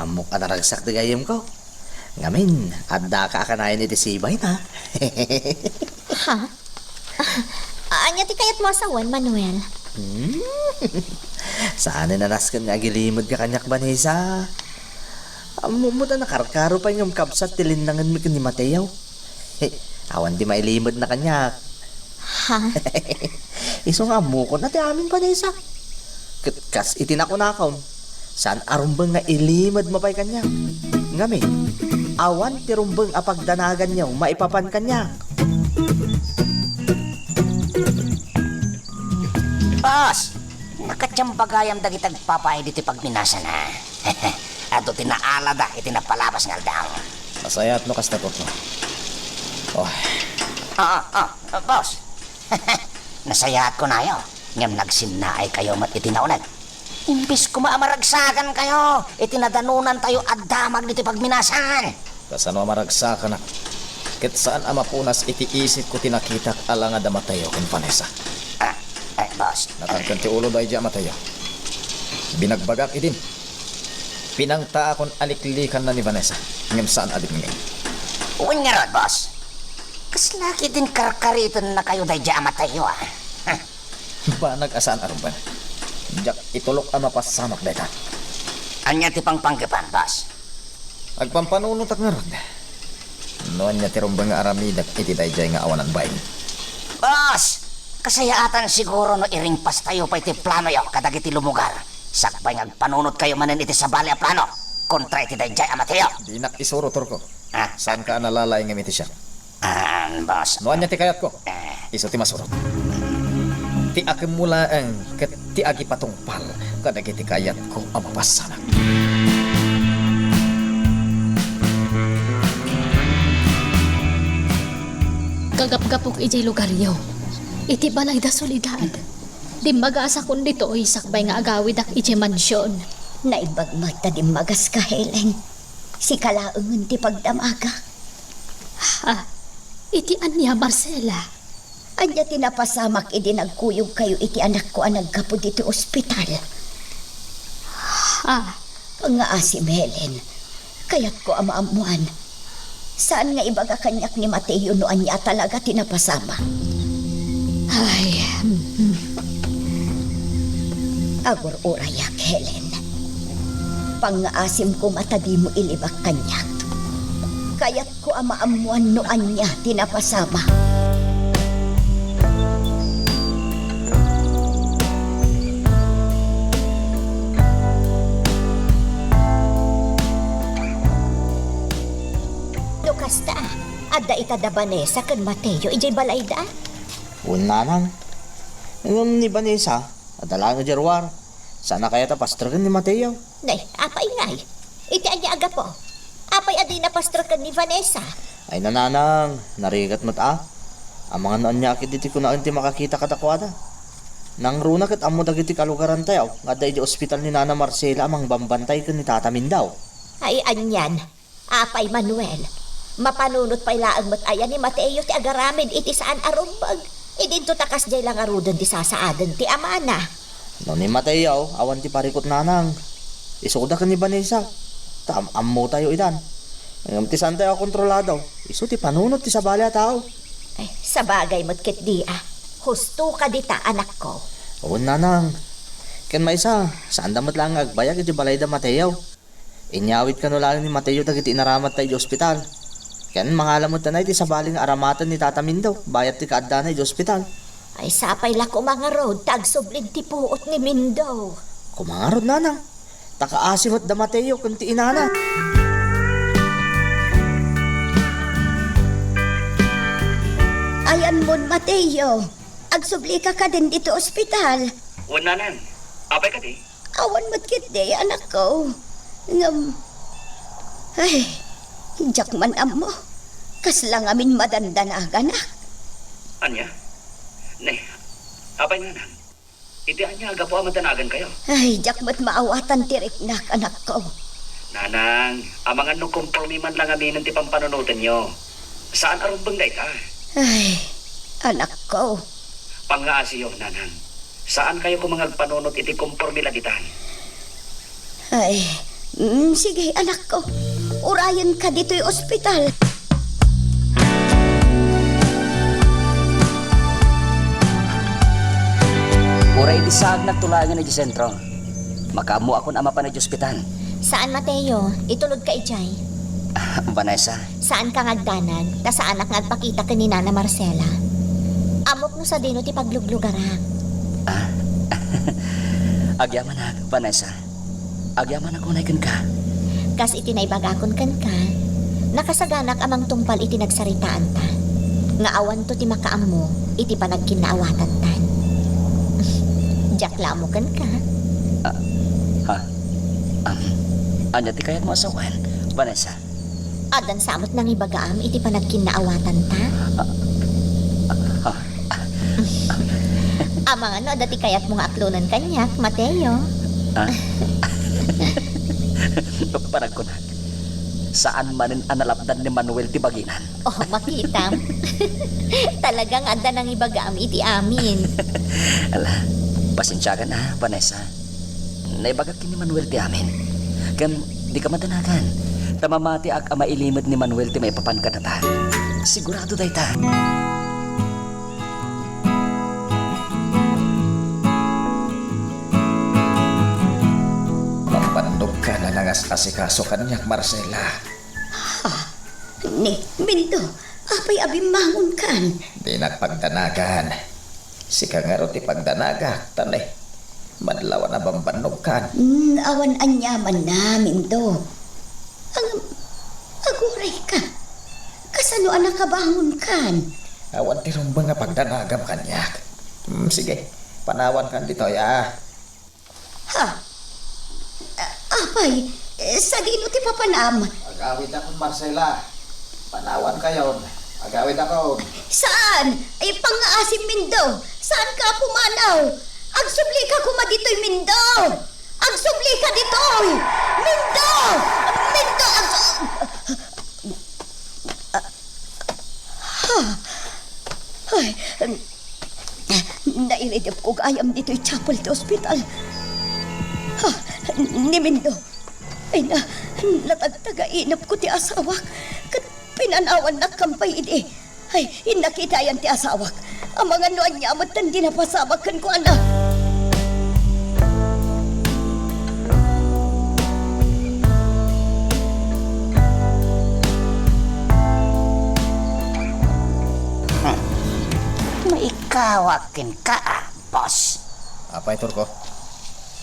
ammok a naragsak ti gayyemko. Ngamin, addaka a kanayon iti sibayna. Ha? Ah, ania ti kayatmo a sawen, Manuel? Hmm? Saanen a nasken nga agilimedka kaniak, Vanessa. Ammom ta nakarkaro pay ngem kabsat ti linnangenmi ken ni Mateo. He, awan ti mailimedna kaniak. Ha? Isu nga ammokon a ti amin, Vanessa. Ket kas iti nakunakom, saan a rumbeng nga ilimedmo pay kaniak. Ngamin, awan ti rumbeng a pagdanaganyo maipapan kaniak. Boss! Nakatiambagayam dagiti agpapaay ditoy pagminasan, ha? Adu ti naalada iti napalabas nga aldaw. Nasayaat no kasta, Torko. Oh. Oo, oh, boss. Nasayaat kunayo, ngem nagsinnaay kayo met iti nauneg. Imbes koma a maragsakan kayo iti nadanonantayo a damag ditoy pagminasan. Kasano a maragsakanak? Ket saan a mapunas iti isipko ti nakitak a langad a Mateo ken Vanessa. Ah, ay, boss. Natarken ti ulo daydiay a Mateo. Binagbagak idin. Pinangtaakon a liklikanna ni Vanessa, ngem saan a dimngeg. Wen ngarud, boss. Kasla ketdin karkaritennakayo daydiay a Mateo, ah. Banag a saan a rumbeng. Diak itulok a mapassamak dayta. Ania ti pangpanggepan, boss? Agpampanunotak ngarud. No ania ti rumbeng nga aramidek iti daydiay nga awanan bain? Boss, kasayaatan siguro no iringpastayo pay ti planoyo kadagiti lumugar. Sakbay nga agpanunotkayo manen iti sabali a plano kontra iti daydiay a Mateo. Dinak isuro, Torko. Ah? Saanka a nalalaingem iti siak. Aan, boss. No ania ti kayatko? Eh. Isu ti masurot. Ti akemmo laeng ket ti agipatungpal kadagiti kayatko a mapassanak. Kagapgapok idiay lugaryo, iti balay da Soledad. Dimmagasakon ditoy sakbay nga agawidak idiay mansion. Naimbag met ta dimmagas ka, Helen. Sika laengen ti pagdamagak. Ah, iti ania, Marcela? Ania ti napasamak idi nagkuyogkayo iti anakko a naggapu ditoy ospital? Ah. Pangngaasim, Helen. Kayatko a maammoan. Saan nga ibaga kaniak ni Mateo no ania talaga ti napasamak. Ay, mm. Agur-urayak, Helen. Pangngaasim koma ta dimo ilibak kaniak. Kayatko a maammoan no ania ti napasamak. No kasta, adda ita da Vanessa ken Mateo idiay balayda? Wen, nanang. Ngem ni Vanessa, adda laeng idiay ruar. Saan a kayat a pastreken ni Mateo. Nay, apay ngay? Iti ania a gapu? Apay a dina pastreken ni Vanessa? Ay, nanang, narigat met a. Amangan no ania ketdi ti kunaen ti makakita kadakuada. Nangruna ket ammo dagiti kalugarantayo nga adda idiay ospital ni Nana Marcela a mangbambantay ken ni Tata Mindao. Ay, anian. Apay, Manuel, mapanunot pay laeng met aya ni Mateo ti agaramid iti saan a rumbeng? Idinto ta kasdiay la ngaruden ti sasaaden ti amana. No ni Mateo, awan ti parikut, nanang. Isuda ken ni Vanessa. Ta am-ammotayo itan. Ngem ti saantayo a kontrolado, isu ti panunot ti sabali a tao. Ay, sabagay met ketdi a. Husto ka dita, anakko. Wen, nanang. Ken maysa, saanda met laeng nga agbayag iti balayda Mateo. Inyawid kano laeng ni Mateo dagiti inaramidta idiay ospital. Ken mangala met unay ti sabali nga aramaten ni Tata Mindo bayat ti kaaddana idiay ospital. Ay, sapay la koma ngarud ta agsublid ti puot ni Mindo. Koma ngarud, nanang. Ta kaasi met da Mateo ken ti inana. Ayanmon, Mateo. Agsublika kadin ditoy ospital? Wen, nanang. Apay kadi? Awan met ketdi, anakko. Ngem, ay, diak man ammo. Kasla ngamin madandanaganak. Ania? Ne, apay, nanang? Iti ania a gapu a madanagankayo? Ay, diak met maawatan ti riknak, anakko. Nanang, amangan no komporme man la ngaminen ti pampanunotenyo. Saan a rumbeng dayta. Ay, anakko. Pangngaasiyo, nanang. Saankayo koma nga agpanunot iti komporme la ditan. Ay, mm, sige, anakko. Urayenka ditoy ospital. Uray idi saagnak to laengen idiay sentro, makaammoakon a mapan idiay ospital. Saan, Mateo. Itulodka idiay. Vanessa. Saanka nga agdanag, ta saanak nga agpakita ken ni Nana Marcela. Ammok no sadino ti pagluglugarak. Ah? Agyamanak, Vanessa. Agyamanak unay kenka. Kas iti naibagakon kenka, nakasaganak a mangtungpal iti nagsaritaanta, nga awanto ti makaammo iti panagkinnaawatantan. Diak la ammo kenka. Ah, ha? Am, ania ti kayatmo a sawen, Vanessa? Addan sa met nangibagaam iti panagkinnaawatanta? Ah, ah, ah. Amangan no adda ti kayatmo nga aklonen kaniak, Mateo. Ah? Panagkunak, saan manen a nalapdan ni Manuel ti baginan. Oh, makitam. Talaga nga adda nangibagaam iti amin. Ala, pasensiakan a, Vanessa. Naibagak ken ni Manuel ti amin. Ken dika madanagan, ta mamatiak a mailimed ni Manuel ti maipapan kadata. Sigurado dayta. Mabannogkan a nangas-asikaso kaniak, Marcela. Ha? Ni, Mindo, apay a bimmangonkan? Dinak pagdanagan. Sika ngarud ti pagdanagak, ta ni, madlaw a nabambannogkan. Hmm, awan aniamanna, Mindo. Ang, agurayka. Kasano a nakabangonkan? Awan ti rumbeng a pagdanagam kaniak. Hmm, sige, panawankan ditoy, ah. Ha? A-, apay, sadino ti papanam? Agawidakon, Marcela. Panawankayon. Agawidakon. Saan? Ay, pangngaasim, Mindo. Saanka a pumanaw? Agsublika koma ditoy, Mindo. Agsublika ditoy. Mindo! Mindo! Agsu-, Ha? Ay, nairidepko gayam ditoy chapel ti ospital. Ha? Ni Mindo. Ay na, natagtagainepko ti asawak. Ket pinanawannak kampay idi. Ay, innakitayan ti asawak. Amangan no ania met ti napasamak kenkuana. Hmm. Maikawak kenka, a, boss. Apay, Turko?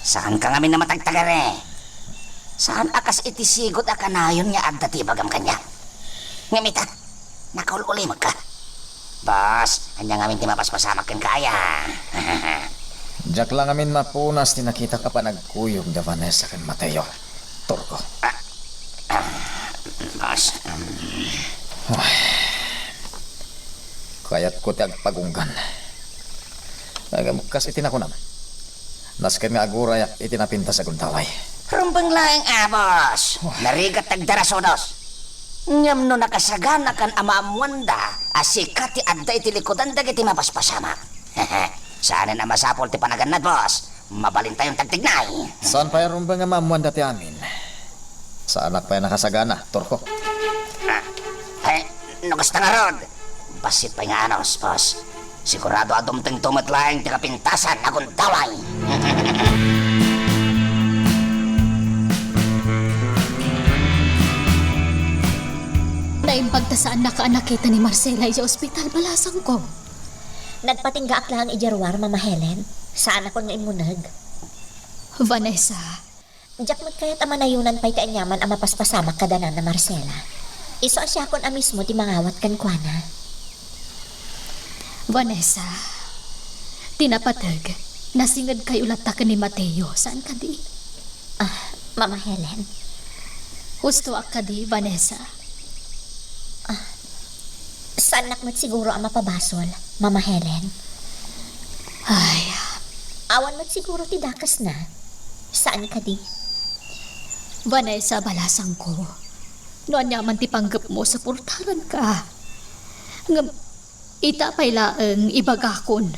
Saanka ngamin a matagtagari. Saan a kas iti sigud a kanayon nga adda ti ibagam kaniak. Ngem ita, nakaul-ulimekka. Boss, ania ngamin ti mapaspasamak kenka aya? Diak la ngamin mapunas ti nakitak a panagkuyog da Vanessa ken Mateo. Turko. Ah, ah, boss, um. Ay. Kayatko ti agpagunggan. Ngem kas iti nakunam, nasken nga agurayak iti napintas a gundaway. Rumbeng laeng, a, boss. Wah. Narigat ti agdarasudos. Ngem no nakasaganakan a maammoanda a sika ti adda iti likudan dagiti mapaspasamak, saanen a masapul ti panagannad, boss. Mabalintayon ti agtignay. Saan pay a rumbeng a maammoanda ti amin. Saanak pay a nakasagana, Turko. Ah, ay, no kasta ngarud, bassit pay nga anus, boss. Sigurado a dumtengto met laeng ti kapintasan a gundaway. Naimbag ta saannaka a nakita ni Marcela idiay ospital, balasangko. Nagpatinggaak laeng idiay ruar, Mama Helen. Saanakon nga immuneg. Vanessa, Diak met kayat a manayonan pay ti aniaman a mapaspasamak kada Nana Marcela. Isu a siakon a mismo ti mangawat kenkuana. Vanessa, ti napateg, nasingedkayo latta ken ni Mateo, saan kadi? Ah, Mama Helen. Hustoak kadi, Vanessa? Ah, saannak met siguro a mapabasol, Mama Helen. Ay. Awan met siguro ti dakesna. Saan kadi? Vanessa, balasangko, no aniaman ti panggepmo, suportaranka. Ngem, ita pay laeng ibagakon,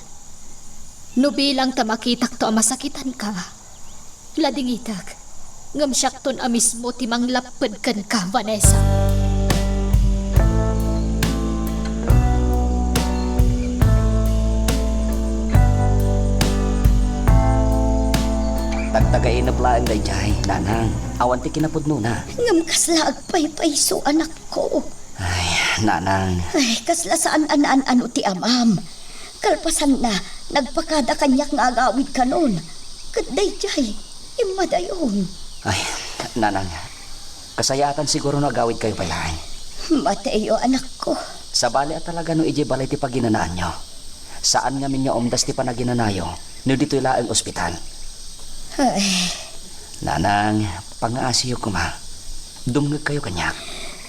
no bilang ta makitakto a masakitanka, ladingitek, ngem siakton a mismo ti manglapped kenka, Vanessa. Tagtagainep laeng daydiay, nanang. Awan ti kinapudnona. Ngem kasla agpaypayso, anakko. Ay, nanang. Ay, kasla saan a naan-ano ti amam. Kalpasanna, nagpakada kaniak nga agawidkanon. Ket daydiay, immadayon. Ay, nanang, kasayaatan siguro no agawidkayo pay laeng. Mateo, anakko. Sabali a talaga no idiay balay ti paginanaanyo. Saan ngamin nga umdas ti panaginanayo, no ditoy laeng ospital. Ay. Nanang, pangaasiyo koma. Dumngegkayo kaniak.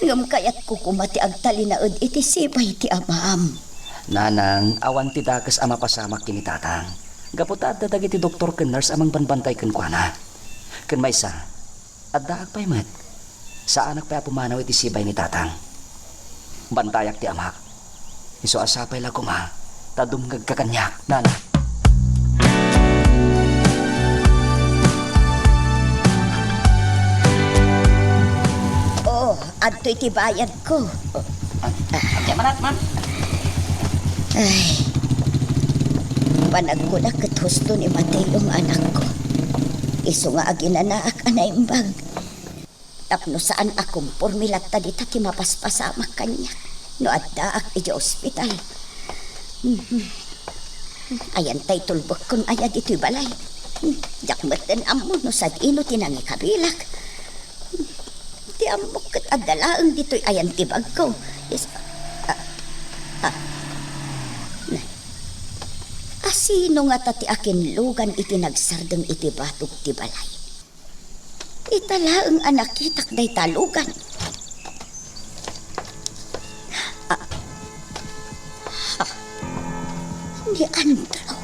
Ngem kayatko koma ti agtalinaed iti sibay ti amam. Nanang, awan ti dakes a mapasamak ken ni Tatang. Gapu ta adda dagiti doktor ken nurse a mangbanbantay kenkuana. Ken maysa, addaak pay met. Saanak pay a pumanaw iti sibay ni Tatang. Bantayak ti amak. Isu a sapay la koma ta dumngegka kaniak, Nana. Oo, adtoy ti bayadko. Ah, ah, ma'am. Ay, panagkunak ket husto ni Mateo nga anakko. Isu nga aginanaak a naimbag. Tapno saan a komporme latta dita ti mapaspasamak kaniak no addaak idiay ospital. Mhm. Ayan tay tulbekkon aya ditoy balay. Hmm, diak metten ammo no sadino ti nangikabilak. Hmm, ti ammok ket adda laeng ditoy ayan ti bagko. Is-, ah, ah. Asino ngata ti akinlugan iti nagsardeng iti batog ti balay? Ita laeng a nakitak dayta lugan. Ah. Ha. Ni Andrew.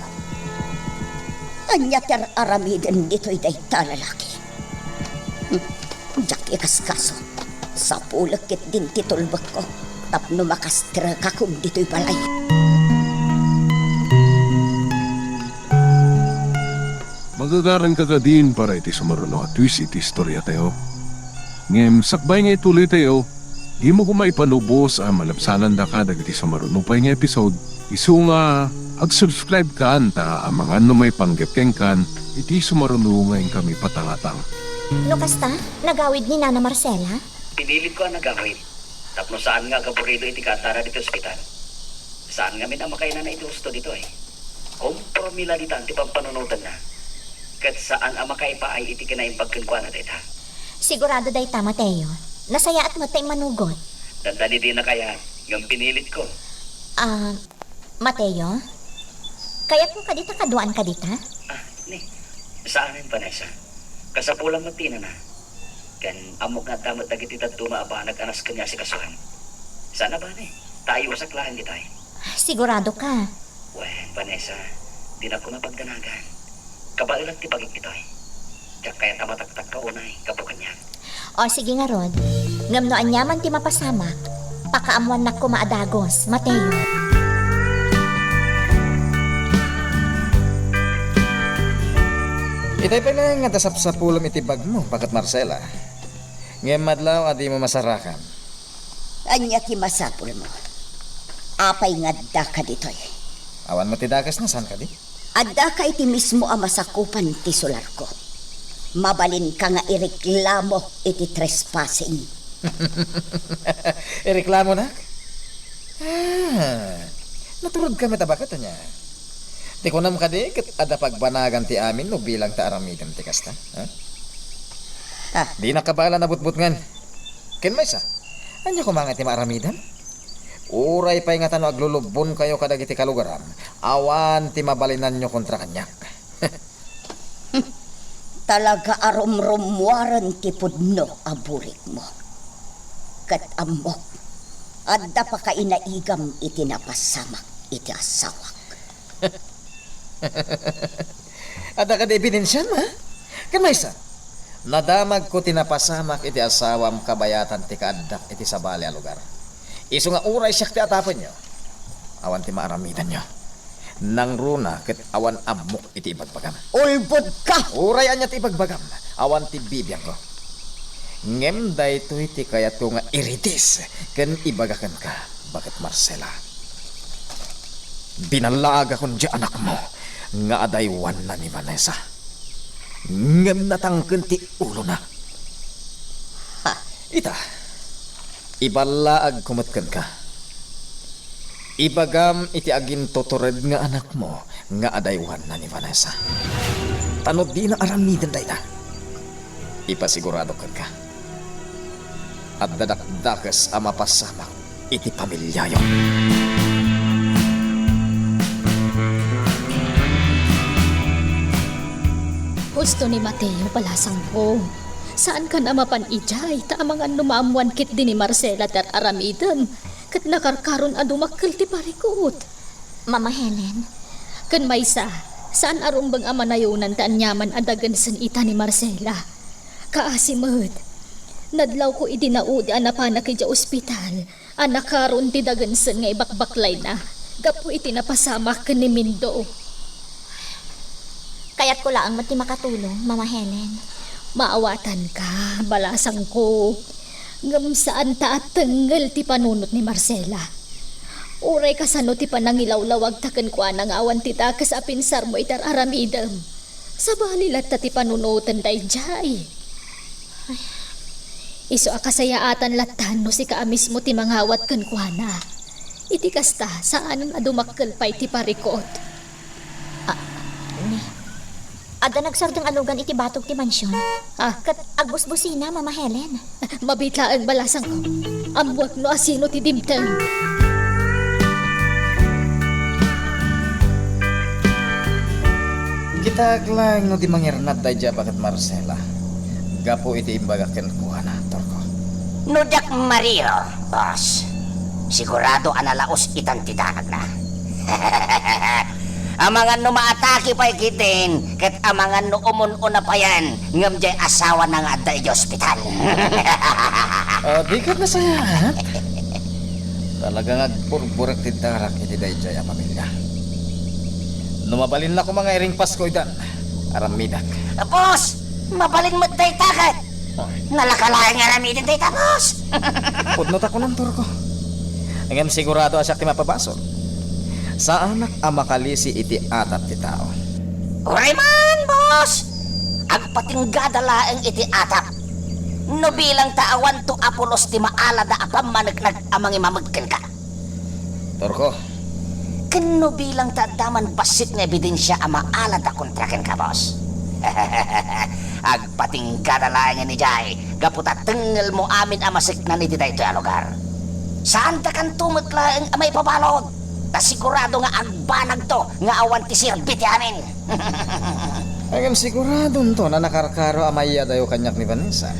Ania ti ar-aramiden ditoy dayta lalaki? Hmm. Diak ikaskaso. Sapulek ketdin ti tulbekko tapno makastrekakon ditoy balay. Magagaranka kadin para iti sumaruno a twist iti istoriatayo. Ngem sakbay nga ituloytayo, dimo koma ipalubos a malabsanandaka dagiti sumaruno pay nga episode, isu nga ag-subscribe-kan ta amangan no maipanggep kenkan iti sumaruno nga inkami patangatang. No kasta, nagawid ni Nana Marcela? Pinilitko a nagawid. Tapno saan nga agaburido iti kaadana ditoy ospital. Saan ngamin a makainana iti husto ditoy. Komporme la ditan ti pampanunotenna. Ket saan a makaipaay iti kinaimbag kenkuana dayta. Sigurado dayta, Mateo. Nasayaat met ta immanugot. Dandani dina kayat, ngem pinilitko. Ah, Mateo? Kayatmo kadi ta kaduaanka dita? Ah, ni, saanen, Vanessa. Kasapulam met ti inana. Ken ammok nga adda met dagiti dadduma a banag a nasken nga asikasuan. Saan a bale, ta ayusak laeng ditoy. Sigurado ka? Wen, Vanessa, dinak koma pagdanagan. Kabaelak ti bagik ditoy. Diak kayat a mataktakka unay gapu kaniak. O, sige ngarud. Ngem no aniaman ti mapasamak, pakaammoannak koma a dagus, Mateo. Itay pay laeng nga adda sapsapulem iti bagmo, Baket Marcela. Ngem madlaw a dimo masarakan. Ania ti masapulmo? Apay nga addaka ditoy? Awan met ti dakesna, saan kadi? Addaka iti mismo a masakupan ti sularko. Mabalinka nga ireklamo iti trespassing. Ireklamonak? Ah, naturodka met a baket, ania? Ti kunam kadi ket adda pagbanagan ti amin no bilang ta aramidem ti kasta, ha? Ah. Dinak kabaelan a butbutngen. Ken maysa, ania koma nga ti maaramidem? Uray pay ngata no aglulubbonkayo kadagiti kalugaram, awan ti mabalinanyo kontra kaniak. Talaga a rumrummuaren ti pudno a burikmo. Ket ammok, adda pakainaigam iti napasamak iti asawak. Adda kadi ebidensiam, ha? Ken maysa, nadamagko ti napasamak iti asawam kabayatan ti kaaddak iti sabali a lugar. Isu nga uray siak ti atapenyo, awan ti maaramidanyo. Nangruna ket awan ammok iti ibagbagam. Ulbodka! Uray ania ti ibagbagam, awan ti bibiangko. Ngem daytoy ti kayatko nga iridis ken ibaga kenka, Baket Marcela. Binallaagakon diay anakmo nga adaywanna ni Vanessa. Ngem natangken ti ulona. Ha? Ita, iballaagko met kenka. Ibagam iti agintutured nga anakmo nga adaywanna ni Vanessa. Ta no dina aramiden dayta, ipasiguradok kenka, adda dakdakes a mapasamak iti pamiliayo. Husto ni Mateo, balasangko. Saankan a mapan idiay, ta amangan no maammoan ketdi ni Marcela ti ar-aramidem, ket nakarkaron a dumakkel ti parikut. Mama Helen. Ken maysa, saan a rumbeng a manayonan ti aniaman a dagensen ita ni Marcela. Kaasi met, nadlawko idi naudi a napanak idiay ospital, a nakaron ti dagensen nga ibakbaklayna gapu iti napasamak ken ni Mindo. Kayatko laeng met ti makatulong, Mama Helen. Maawatanka, balasangko. Ngem saanta a tengngel ti panunot ni Marcela. Uray kasano ti panangilawlawagta kenkuana nga awan ti dakes a pinsarmo iti ar-aramidem. Sabali latta ti panunoten daydiay. Isu a kasayaatan latta no sika a mismo ti mangawat kenkuana. Iti kasta, saanen a dumakkel pay ti parikut. Ah, ni, adda nagsardeng a lugan iti batog ti mansion. Ah. Ket agbusbusina, Mama Helen. Mabit laeng, balasangko. Ammoak no asino ti dimteng. Kitaek laeng no di mangirnad daydiay a baket Marcela gapu iti imbagak kenkuana, Torko. No diak mariro, boss, sigurado a nalaus itan ti danagna. Amangan no maatake pay ketdin, ket amangan no umun-una payen, ngem diay asawana nga adda idiay ospital. O, di ket nasayaat? Talaga nga agburburek ti darak iti daydiay a pamilia. No mabalinna koma nga iringpasko idan, aramidek. Boss, mabalin met dayta ket. Nalaka laeng nga aramiden dayta, boss. Pudno ta kunan, Torko. Ngem sigurado a siak ti mapabasol. Saanak a makalisi iti atap ti tao. Uray man, boss! Agpatinggada laeng iti atap. No bilang ta awanto a pulos ti maalada a pammaneknek a mangimamed kenka. Torko. Ken no bilang ta adda man bassit nga ebidensia a maalada kontra kenka, boss. Agpatinggada laengen idiay, gapu ta tengngelmo amin a maseknan iti daytoy a lugar. Saantakanto met laeng a maipabalud, ta sigurado nga agbanagto nga awan ti serbi ti amin. Ngem siguradonton a nakarkaro a mayadayo kaniak ni Vanessa.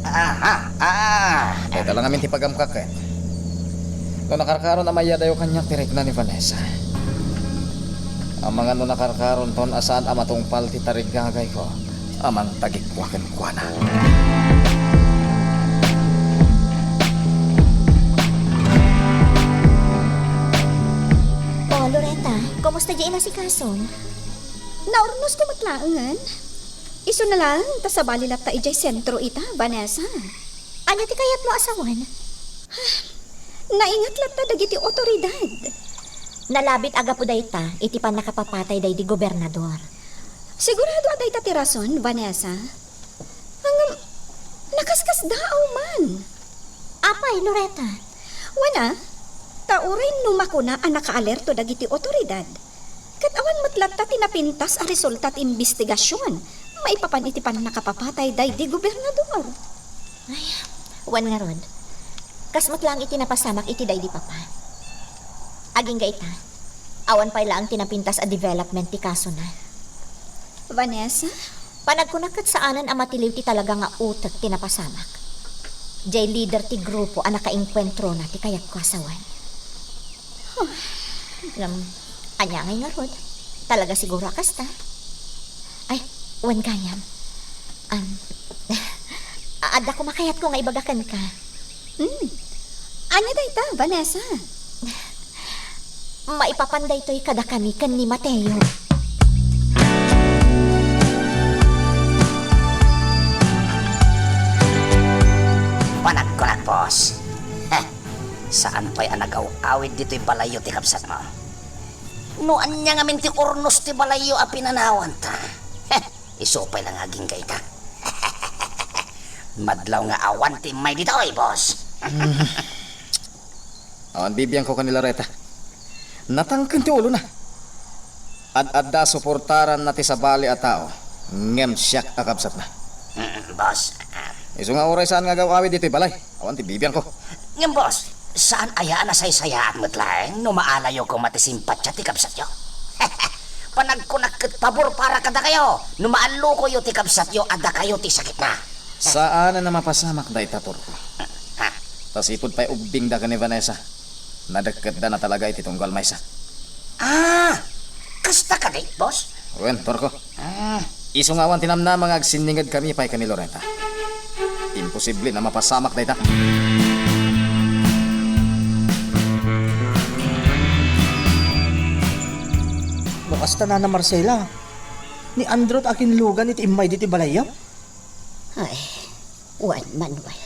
Aha, ah. Dayta la ngamin ti pagamkak ket. No nakarkaron a mayadayo kaniak ti rikna ni Vanessa. Amangan no nakarkaronton a saan a matungpal ti tarigagayko a mangtagikua kenkuana. O, Loretta, kumusta diay inasikasom? Naurnosko met laengen. Isuna laeng ta sabali latta idiay sentro ita, Vanessa. Ania ti kayatmo a sawen? Naingat latta dagiti otoridad. Nalabit a gapu dayta iti pannakapapatay daydi gobernador. Sigurado a dayta ti rason, Vanessa. Ngem, nakaskasdaaw man. Apay, Loretta? Wen a, ta uray no makuna a nakaalerto dagiti otoridad, ket awan met latta ti napintas a resulta ti imbestigasion maipapan iti pannakapapatay daydi gobernador. Ay, wen ngarud, kas met laeng iti napasamak iti daydi papa. Agingga ita, awan pay laeng ti napintas a development ti kasona. Vanessa? Panagkunak ket saanen a matiliw ti talaga nga utek ti napasamak. Diay lider ti grupo a nakaengkuentrona ti kayatko a sawen. Huh. Ngem, ania ngay ngarud? Talaga siguro a kasta? Ay, wen gayam. Am, adda koma kayatko nga ibaga kenka. Hmm. Ania dayta, Vanessa? Maipapan daytoy kadakami ken ni Mateo. Panagkunak, boss. Heh, saan pay a nagaw-awid ditoy balayyo ti kabsatmo. No ania ngamin ti urnos ti balayyo a pinanawanta. Heh, isu pay la nga agingga ita. Madlaw nga awan ti immay ditoy, boss. Awan bibiangko ken ni Loretta. Natangken ti ulona. Ad-adda a suportaranna ti sabali a tao, ngem siak a kabsatna. Mm, boss. Ah. Isu nga uray saan nga agaw-awid ditoy balay, awan ti bibiangko. Ngem, boss, saan aya a nasaysayaat met laeng no maalayo koma ti simpatia ti kabsatyo? Panagkunak ket pabor para kadakayo no maallukoyo ti kabsatyo a dakayo ti sakitna. Saan a mapasamak dayta, Torko. Ha? Ta sipud pay ubbingda ken ni Vanessa, nadekketdana talaga iti tunggal maysa. Ah, kasta kadi, boss? Wen, Torko. Ah. Isu nga awan ti namnama nga agsinningedkami pay ken ni Loretta. Imposible a mapasamak dayta. No kasta, Nana Marcela, ni Andrew ti akinlugan iti immay ditoy balayyo? Ay, wen, Manuel.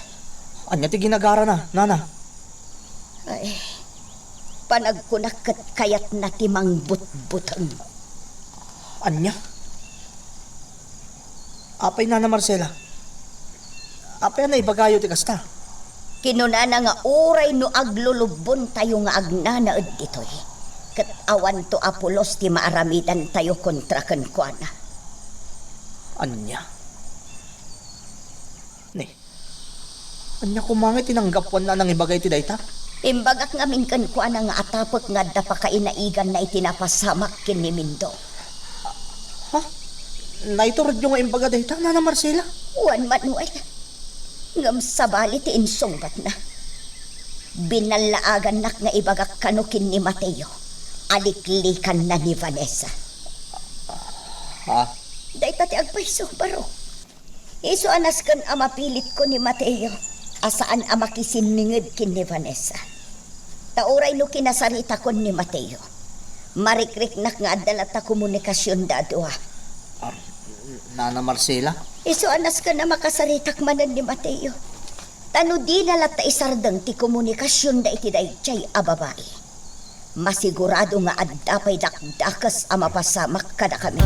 Ania ti ginagarana, Nana? Ay, panagkunak ket kayatna ti mangbutbuteng. Ania? Apay, Nana Marcela? Apay a naibagayo ti kasta? Kinunana nga uray no aglulubbontayo nga agnanaed ditoy, ket awanto a pulos ti maaramidantayo kontra kenkuana. Ania? Ni, ania koma nga tinanggapuanna a nangibaga iti dayta? Imbagak ngamin kenkuana nga atapek nga adda pakainaiganna iti napasamak ken ni Mindo. Ha? Naiturogyo nga imbaga dayta, Nana Marcela? Wen, Manuel. Ngem sabali ti insungbatna. Binallaagannak nga ibagak kano ken ni Mateo a liklikanna ni Vanessa. Ha? Dayta ti agpayso, baro. Isu a nasken a mapilitko ni Mateo a saan a makisinninged ken ni Vanessa. Ta uray no kinasaritakon ni Mateo, marikriknak nga adda latta komunikasionda a dua. Ah, Nana Marcela? Isu a nasken a makasaritak manen ni Mateo. Ta no dina latta isardeng ti komunikasionda iti daydiay a babai, masigurado nga adda pay dakdakes a mapasamak kadakami.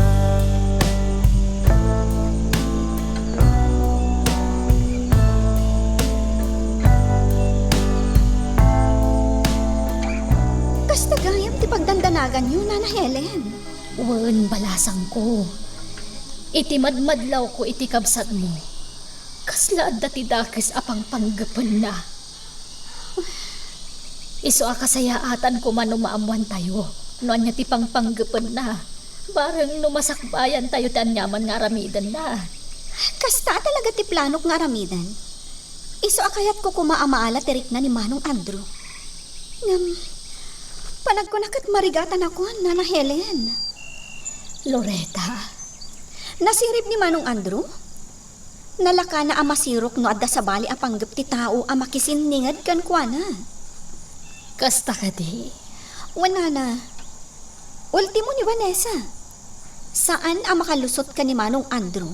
Kasta gayam ti pagdandanaganyo, Nana Helen. Wen, balasangko. Iti madmadlawko iti kabsatmo, kasla adda ti dakes a pangpanggepenna. Isu a kasayaatan koma no maammoantayo no ania ti pangpanggepenna, bareng no masakbayantayo ti aniaman nga aramidenna. Kasta a talaga ti planok nga aramiden. Isu a kayatko koma a maala ti rikna ni Manong Andrew. Ngem, panagkuna ket marigatanakon, Nana Helen. Loretta. Nasirib ni Manong Andrew? Nalakana a masirok no adda sabali a panggep ti tao a makisinninged kenkuana. Kasta kadi? Wen, Nana. Ultimo ni Vanessa. Saan a makalusot ken ni Manong Andrew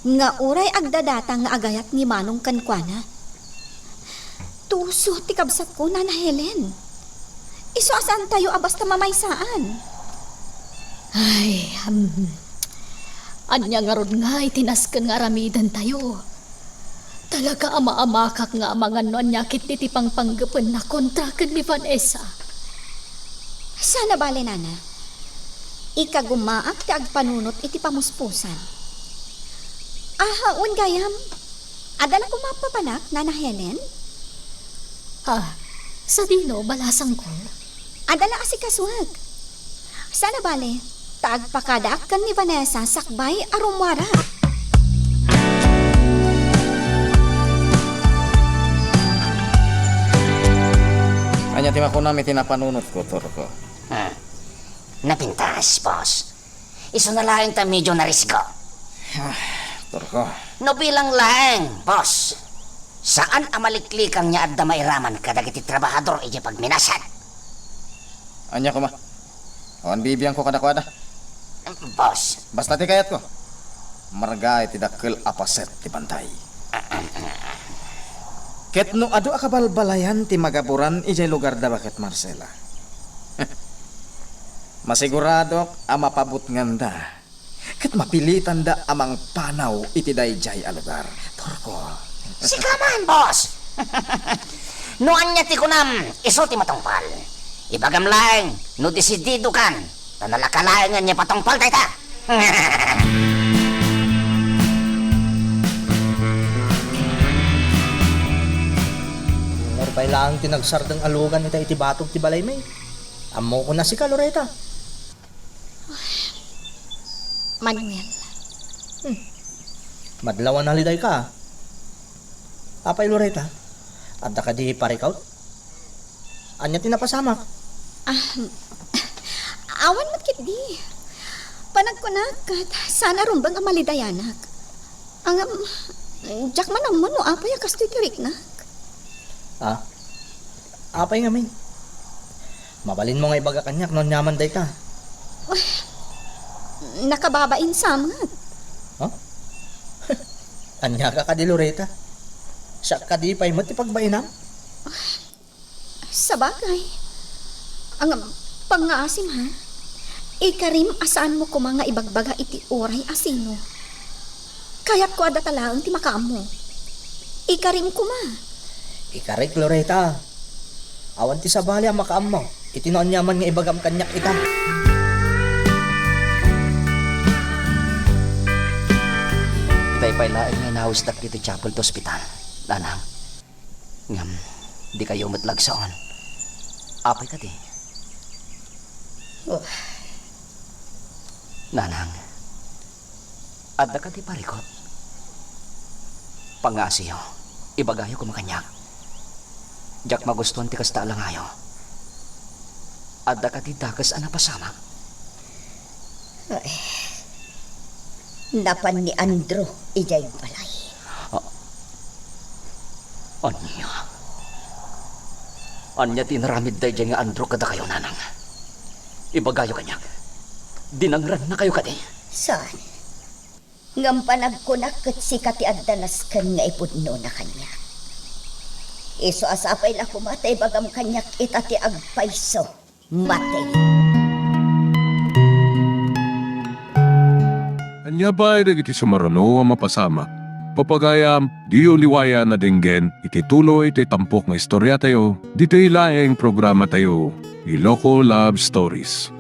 nga uray agdadata nga agayat ni Manong kenkuana. Tuso ti kabsatko, Nana Helen. Isu a saantayo a basta mamaysaan. Ay, um, ania ngarud nga iti nasken nga aramidentayo? Talaga a maamakak nga amangan no ania ketdi ti pangpanggepenna kontra ken ni Vanessa. Saan a bale, Nana. Ikagumaak ti agpanunot iti pamuspusan. Aha, wen gayam. Adda la koma papanak, Nana Helen? Ah, sadino, balasangko? Adda la asikasuek. Saan a bale, ta agpakadaak ken ni Vanessa sakbay a rummuarak. Ania ti makunam iti napanunotko, Torko? Hmm. Napintas, boss. Isuna laeng ta medyo narisgo. Ah, Torko. No bilang laeng, boss. Saan a maliklikang nga adda mairaman kadagiti trabahador idiay pagminasan. Ania koma? Awan bibiangko kadakuada. Boss. Basta ti kayatko, marga iti dakkel a paset ti bantay. Ket no adu a kabalbalayan ti magaburan idiay lugarda baket Marcela, masiguradok a mapabutnganda ket mapilitanda a mangpanaw iti daydiay a lugar. Torko. Sika man, boss! No ania ti kunam, isu ti matungpal. Ibagam laeng no desididokan, ta nalaka laengen nga ipatungpal dayta. Umor pay laeng ti nagsardeng a lugan ita iti batog ti balaymi. Ammokon a sika, Loretta. Manuel. Hmm. Madlaw a nalidayka. Apay, Loretta? Adda kadi parikut? Ania ti napasamak? Ah, awan met ketdi. Panagkunak ket saan a rumbeng a malidayanak. Ngem, diak man ammo no apay a kastoy ti riknak. Ah, apay ngamin? Mabalinmo nga ibaga kaniak no aniaman dayta. Nakababain sa met. Ha? Ania ka kadi, Loretta? Siak kadi pay met ti pagbainam? Sabagay. Ang pangngaasim, ha? Ikarim a saanmo koma nga ibagbaga iti uray a sino. Kayatko a data laeng ti makaammo. Ikarim koma. Ikarik, Loretta. Awan ti sabali a makaammo iti no aniaman nga ibagam kaniak ita. Itay pay laeng nga inawisdak iti chapel ti ospital, nanang. Ngem, dikayo met lagsaon. Apay kadi? Oh. Nanang, adda kadi parikut? Pangngaasiyo, ibagayo koma kaniak. Diak magustuan ti kasta a langayo. Adda kadi dakes a napasamak? Ay, napan ni Andrew idiay balay. Ah, ania? Ania ti inaramid daydiay nga Andrew kadakayo, nanang? Ibagayo kaniak. Dinangrannakayo kadi? Saan? Ngem panagkunak ket sika ti adda nasken nga ipudnona kaniak. Isu a sapay la koma ta ibagam kaniak ita ti agpayso. Mati. Ania pay dagiti sumaruno a mapasamak? Papagayam, diyo liwayan a denggen iti tuloy ti tampok nga istoriatayo, ditoy laeng programatayo, Iloko Love Stories.